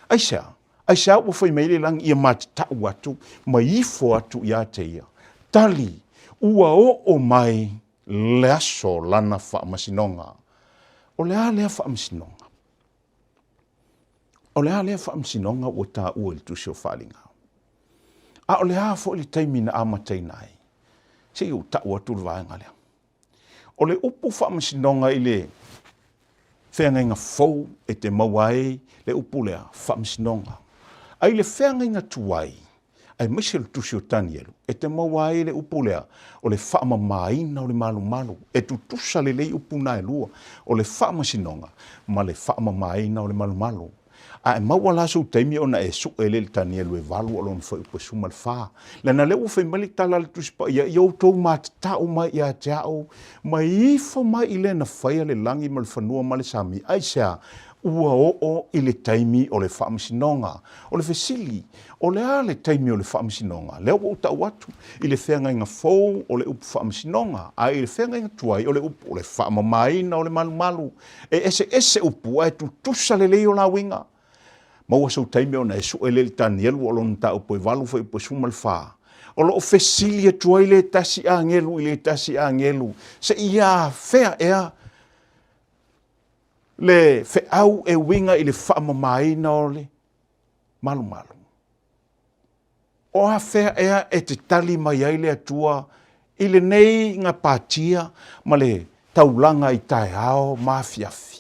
Aisea? Aisea ua fai mai ai le lagi ia matatau atu ma ifo atu ia te ia? Tali, ua oo mai le aso o lana faamasinoga. O le a lea faamasinoga? O le a lea faamasinoga ua taua i le Tusi o Faaaliga? A o le a foi le taimi na amataina ai? Se i ou tau atu le vaega lea. O le upu faamasinoga i le feagaiga fou e te maua ai le upu lea, faamasinoga. A i le feagaiga tuai, aemaise le tusi o Tanielu, e te maua ai le upu lea, o le faamamaina o le malumalu. E tutusa lelei upu na e lua, o le faamasinoga ma le faamamaina o le malumalu. A e maua la sou taimi ona e sue lea i le Tanielu e valu o lona fuaiupu e 14. Leaga lea ua fai mai le tala a le Tusi Paia, ia outou matatau mai ia te au, ma ifo mai i le na faia le lagi ma le fanua ma le sami. Aisea? Ua oo i le taimi o le faamasinoga. O le fesili, o le a le taimi o le faamasinoga? Lea ua ou tau atu, i le feagaiga fou o le upu faamasinoga, a i le feagaiga tuai o le upu o le faamamaina o le malumalu. E eseese upu ae tutusa lelei o la uiga. Maua sou taimi ona e sue lea i le Tanielu o lona mataupu e valu fuaiupu e 14. O lo o fesili atu ai le tasi agelu i le tasi agelu, seia afea ea le feau e uiga i le faamamaina o le malumalu. O afea ea e te tali mai ai le Atua i lenei gapatia ma le taulaga i taeao ma afiafi?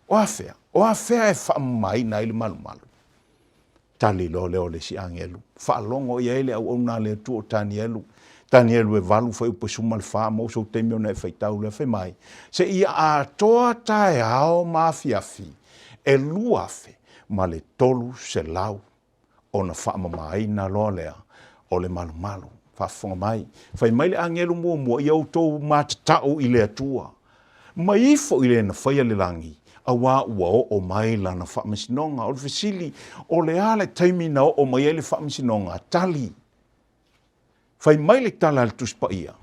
O afea? O afea e faamamaina ai le malumalu? Tali loa lea o le isi agelu. Faalogo i ai le auauna a le Atua o Tanielu. Tanielu e valu fuaiupu e 14, maua sou taimi ona e faitau lea, fai mai, Seia atoa taeao ma afiafi e 2300 ona faamamaina loa lea o le malumalu. Faafofoga mai, fai mai le agelu muamua, ia outou matatau i le Atua, ma ifo i le na faia le lagi, auā ua oo mai lana faamasinoga. O le fesili, o le a le taimi na oo mai ai le faamasinoga? Tali, Fai mai le tala a le Tusi Paia,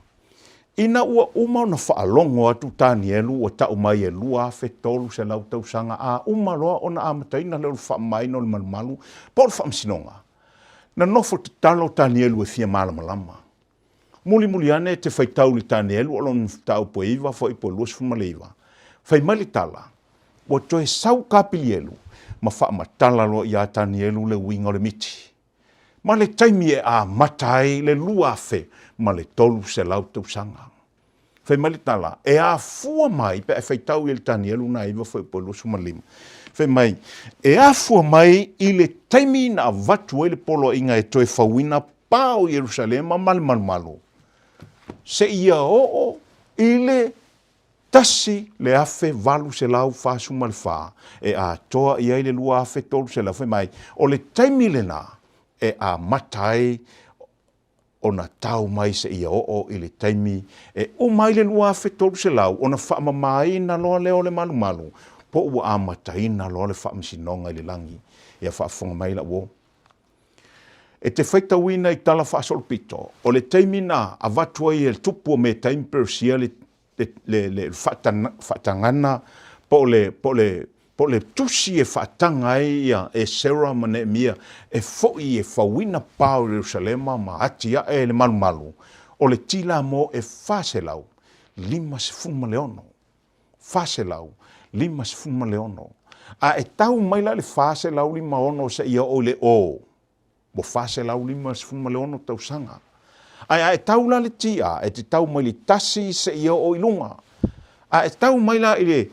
Ina ua uma ona faalogo atu Tanielu ua tau mai e 2300 tausaga a uma loa ona amataina lea o le faamamaina o le malumalu po o le faamasinoga, na nofo tatalo Tanielu e fia malamalama. Mulimuli ane te faitau i le Tanielu o lona mataupu e 9 fuaiupu e 29, fai mai le tala, Ua toe sau Kapilielu ma faamatala loa iā Tanielu le uiga o le miti. Ma le taimi e amata ai le 2300 tausaga. Fai mai le tala, e afua mai, pe a e faitau i le Tanielu na 9 fuaiupu e 25, fai mai, e afua mai i le taimi na avatu ai le poloaiga e toe fauina pa o Ierusalema ma le malumalu, seia oo i le 1844 e atoa i ai le 2300, fai mai, o le taimi lena e amata ai ona tau mai seia oo i le taimi e uma ai le 2300 ona faamamaina loa lea o le malumalu, po ua amataina loa le faamasinoga i le lagi. Ia faafofoga mai lau uo. E te faitauina i tala faasolopito, o le taimi na avatu ai e le tupu o Metai ma Peresia le, le, le, le faatagana po o le, po o le, po o le tusi e faataga ai ia Esera ma Neemia e foi e fauina pa o Ierusalema ma atiae le malumalu, o le tila mo e 456. 456. A e tau mai la le 456 seia oo i le O, ua 456 tausaga. Ae a e tau la le TA, e te tau mai le tasi seia oo i luga. A e tau mai la i le,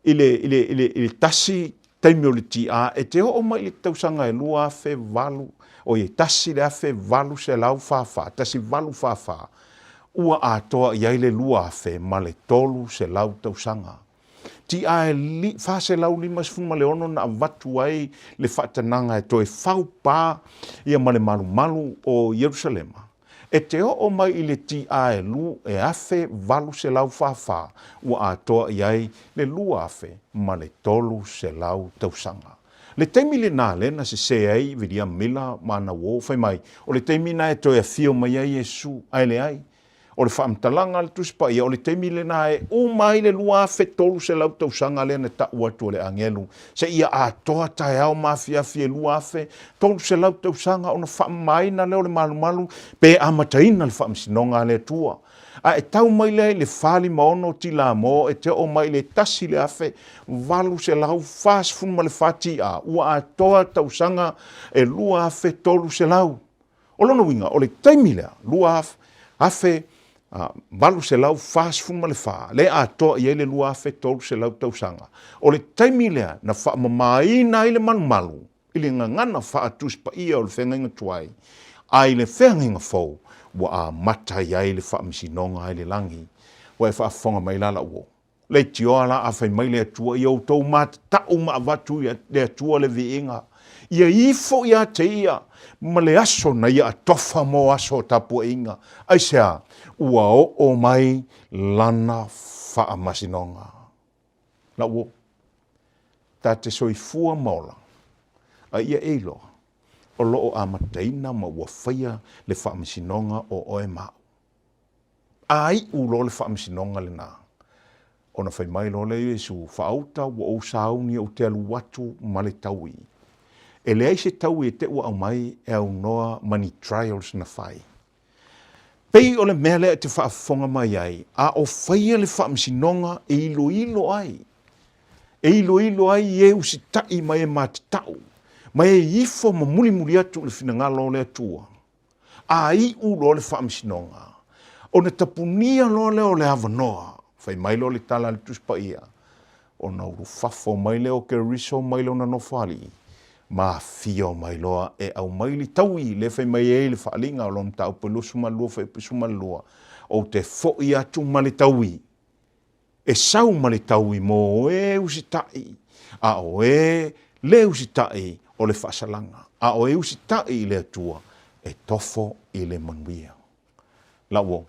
i le, i le, i le, i le tasi taimi o le TA, e te oo mai i le tausaga e 2008, oi, 1844, 1844, ua atoa i ai le 2300 tausaga. TA e 456 na avatu ai le faatanaga e toe fau pa ia ma le malumalu o Ierusalema. E te oo mai i le TA e lu e 1844 ua atoa i ai le 2300 tausaga. Le taimi lenā lea na sesē ai Wiliam Miller ma ana uō, fai mai, o le taimi na e toe afio mai ai Iesu, ae leai. O le faamatalaga a le Tusi Paia, o le taimi lenā e uma ai le 2300 tausaga lea na tau atu e le agelu, seia atoa taeao ma afiafi e 2300 tausaga ona faamamaina lea o le malumalu pe amataina le faamasinoga a le Atua. A e tau mai lea i le 456 Tilamo e te oo mai i le 1844 TA, ua atoa tausaga e 2300. O lona uiga, o le taimi lea, 2844, lea e atoa i ai le 2300 tausaga, o le taimi lea na faamamaina ai le malumalu i le gagana faatusi paia o le feagaiga tuai, a i le feagaiga fou, ua amata i ai le faamasinoga i le lagi. Ua e faafofoga mai la lau uo? Leitioa la a fai mai le Atua, ia outou matatau ma avatu i le Atua le viiga, ia ifo ia te ia ma le aso na ia atofa mo aso o tapuaiga. Aisea? Ua oo mai lana faamasinoga. Lau uo, ta te soifua ma ola, a ia e iloa, o lo o amataina ma ua faia le faamasinoga o oe ma au. A iu loa le faamasinoga lena, ona fai mai loa lea o Iesu, Faauta ua ou sauni ou te alu atu ma le taui. E leai se taui e te ua aumai e aunoa ma ni trials na fai. Pei o le mea lea e te faafofoga mai ai, a o faia le faamasinoga e iloilo ai, e iloilo ai e usitai ma e matatau, ma e ifo ma mulimuli atu i le finagalo o le Atua. A iu loa le faamasinoga, ona tapunia loa lea o le avanoa, fai mai loa le tala a le Tusi Paia, ona ulufafo mai lea o Keriso mai lona nofoalii, ma afio mai loa e aumai le taui lea fai mai ai le faaaliga o lona mataupu e 22 fuaiupu 12, Ou te foi atu ma le taui. E sau ma le taui mo e usitai, a o e le usitai o le faasalaga, a o e usitai i le Atua, e tofo i le manuia. Lau o,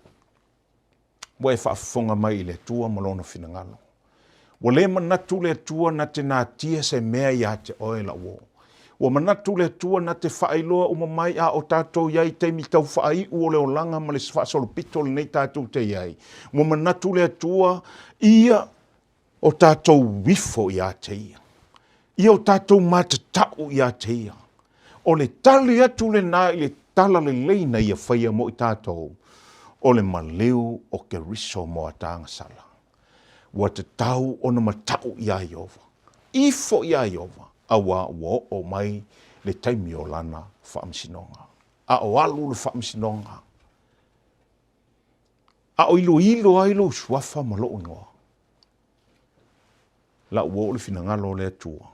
ua e faafofoga mai i le Atua ma Lona finagalo. Ua le manatu le Atua na te natia se mea ia te oe, lau o. Ua manatu le Atua na te faailoa uma mai a o tatou i ai i taimi tau faaiu o le olaga ma le faasolopito lenei tatou te i ai. Ua manatu le Atua ia o tatou ifo ia te Ia. Ia o tatou matatau ia te Ia. O le tali atu lena i le tala lelei na Ia faia mo i tatou, o le maliu o Keriso mo a tagasala. Ua tatau ona matau iā Ieova. Ifo iā Ieova, auā ua oo mai le taimi o lana faamasinoga. A o alu le faamasinoga, a o iloilo ai lou suafa ma lou igoa. Lau ua oo le finagalo o le Atua,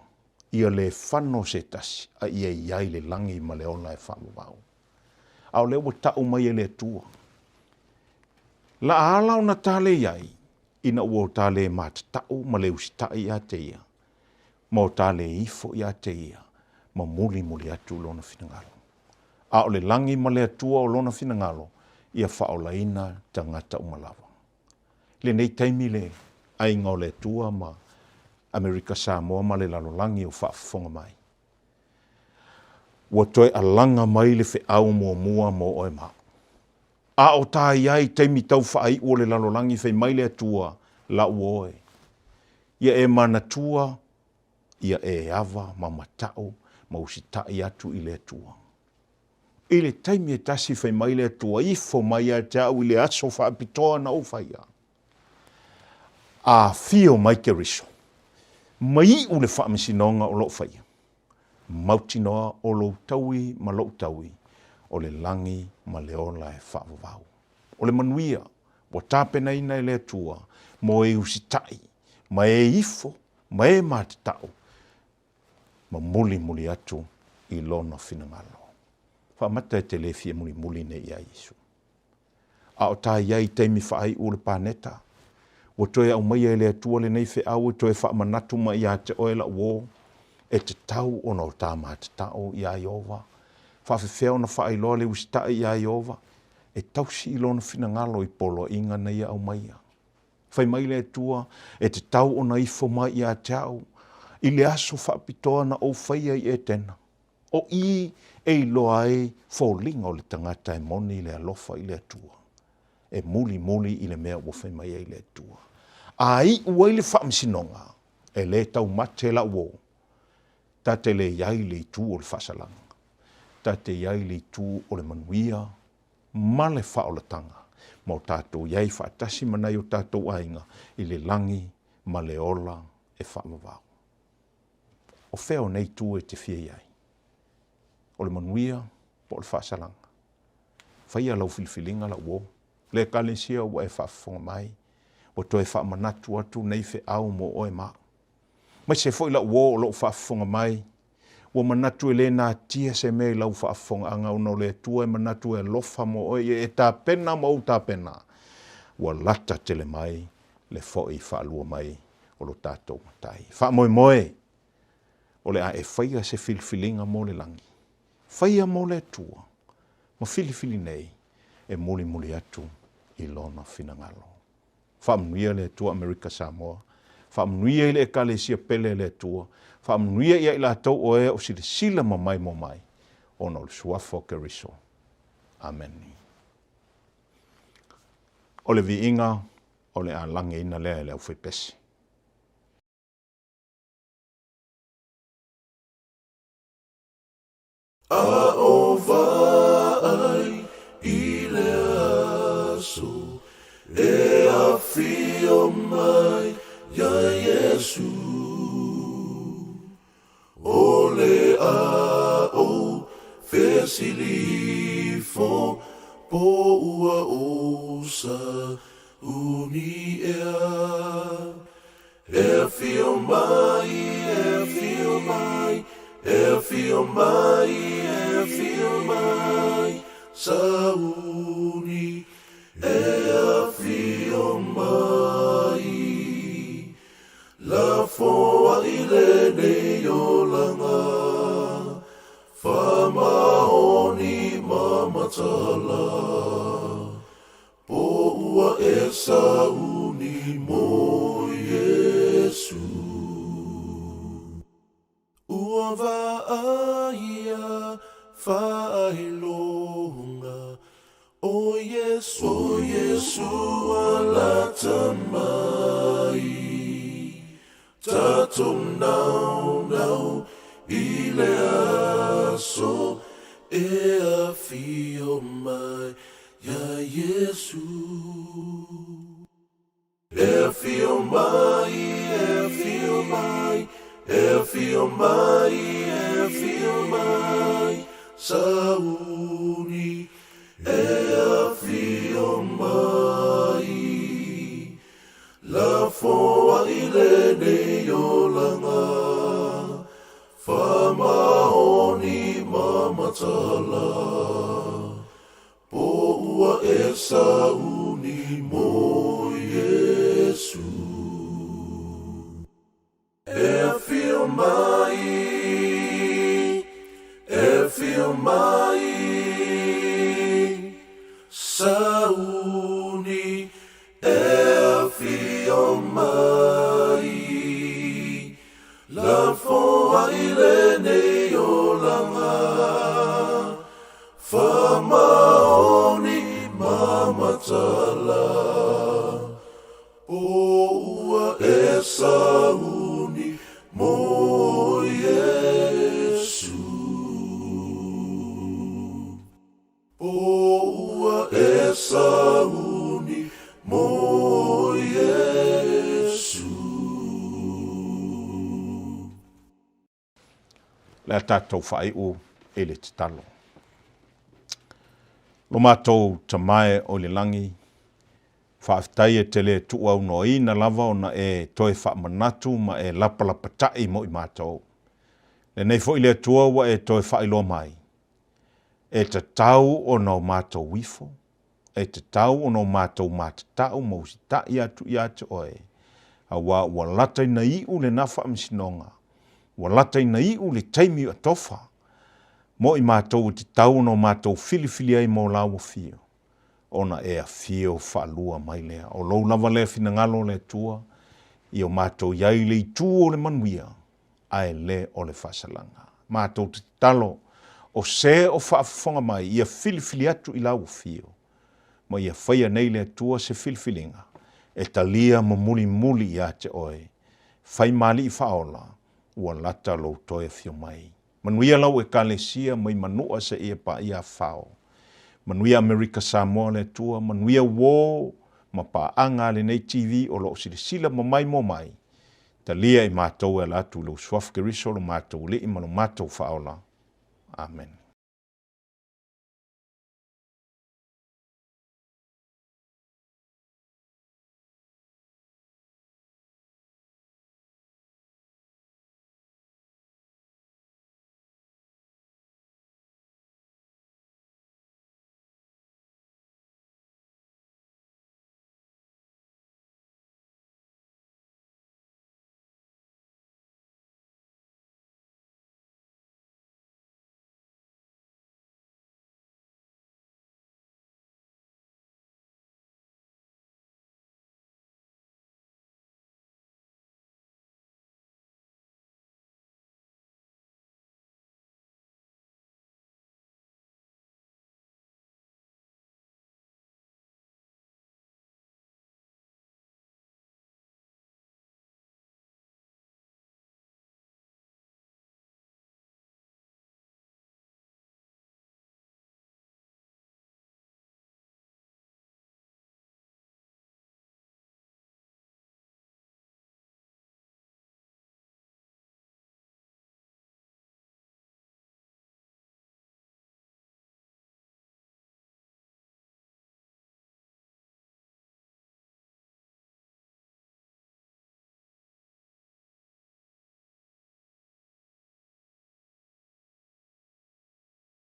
ia le fano se tasi, a ia i ai le lagi ma le ola e faavavau. A o lea ua tau mai e le Atua, La ala ona ta le i ai, ina ua o ta le matatau ma le usitai ia te ia, ma o ta le ifo ia te ia, ma mulimuli atu lona finagalo. A o le lagi ma le Atua o lona finagalo, ia faaolaina tagata uma lava. I lenei taimi le aiga o le Atua ma Amerika Samoa ma le lalolagi o faafofoga mai. Ua toe alaga mai le feau muamua mo oe ma au. A o ta i ai taimi tau faaiu o le lalolagi fai mai le Atua, Lau oe. Ia e manatua, ia e ava ma matau ma usitai atu i le Atua. I le taimi e tasi fai mai le Atua, Ifo mai ia te au i le aso faapitoa na ou faia. A afio mai Keriso, ma iu le faamasinoga o loo faia. Mautinoa o lou taui ma lou taui, o le lagi ma le ola e faavavau. O le manuia ua tapenaina e le Atua mo e usitai, ma e ifo, ma e matatau, ma mulimuli atu i Lona finagalo. Faamata e te le fia mulimuli nei iā Iesu. A o ta i ai i taimi faaiu o le paneta, ua toe aumaia e le Atua lenei feau e toe faamanatu mai ia te oe lau uō, e tatau ona o ta matatao iā Ieova. Faafefea ona faailoa le usitai iā Ieova? e tausi i Lona finagalo i poloaiga na Ia aumaia. Fai mai le Atua, E tatau ona ifo mai ia te au i le aso faapitoa na ou faia i Etena. O i e iloa ai foliga o le tagata e moni le alofa i le Atua, e mulimuli i le mea ua fai mai ai le Atua. A iu ai le faamasinoga, e le taumate lau uo, ta te le i ai i le itu o le faasalaga, ta te i ai i le itu o le manuia ma le faaolataga, ma o tatou i ai faatasi ma nai o tatou aiga i le lagi ma le ola e faavavau. O fea o nei itu e te fia i ai? O le manuia po o le faasalaga? Faia lau filifiliga lau uo. Le Ekalesia ua e faafofoga mai, ua toe faamanatu atu nei feau mo oe ma au. Maise foi lau uo o lou faafofoga mai, ua manatu e le natia se mea i lau faafofogaaga ona o le Atua e manatu e alofa mo oe ia e tapena ma ou tapena, ua lata tele mai le foi faalua mai o lo tatou Matai. Faamoemoe, o le a e faia se filifiliga mo le lagi. Faia mo le Atua, ma filifili nei e mulimuli atu i Lona finagalo. Faamanuia le Atua Amerika Samoa. Faamanuia i le Ekalesia pele a le Atua. Faamanuia ia i latou o e o silasila ma maimoa mai ona o le Suafa o Keriso. Ameni. O le viiga o le a lagiina lea e le aufaipese. A o vaai i le aso e afio mai iā Iesu, o le a ou fesili ifo po ua ou sauni ea. E afio mai, e afio mai, e afio mai, e afio mai, Sauni, e afio mai. Lafoai lenei olaga, Faamaoni ma mataala. Po ua e sauni mo Iesu. Ua vaaia faailoga o Iesu, o Iesu ua lata mai. Tatou naunau i le aso e afio mai iā Iesu. E afio mai, e afio mai, e afio mai, e afio mai, Sauni, e afio mai. Lafoai lenei olaga, Faamaoni ma mataala, Po ua e sauni mo Iesu. E afio mai, e afio mai, Sauni e afio mai, Lafoai lenei olaga, Faamaoni ma mataala. Po ua e sauni mo Iesu. Po ua e sauni mo Iesu. Le a tatou faaiu i le tatalo. Lo matou Tamae o i le lagi, faafetai e te le tuuaunoaina lava ona e toe faamanatu ma e lapalapata'i mo i matou. Lenei foi le Atua ua e toe faailoa mai, e tatau ona o matou ifo, e tatau ona o matou matatau ma usitaʻi atu ia te oe, auā ua lata ina iʻu lena faamasinoga, ua lata ina iʻu le taimi o tofa mo i matou e tatau ona o matou filifili ai mo lāua fio. ona e afio faalua mai lea. O lou lava lea finagalo le Atua, ia o matou i ai i le itu o le manuia, ae le o le faasalaga. Matou te tatalo, o se o faafofoga mai, ia filifili atu i lau afio, ma ia faia nei le Atua se filifiliga e talia ma mulimuli ia te oe, fai ma Alii Faaola, ua lata lou toe afio mai. Manuia lau Ekalesia mai Manua seia paia Afao. Manuia Amerika Samoa le Atua, manuia uo ma paaga a lenei TV o lo o silasila ma maimoa mai. Talia i matou e ala atu i lou Suafa Keriso lo matou Alii ma lo matou Faaola. Amene.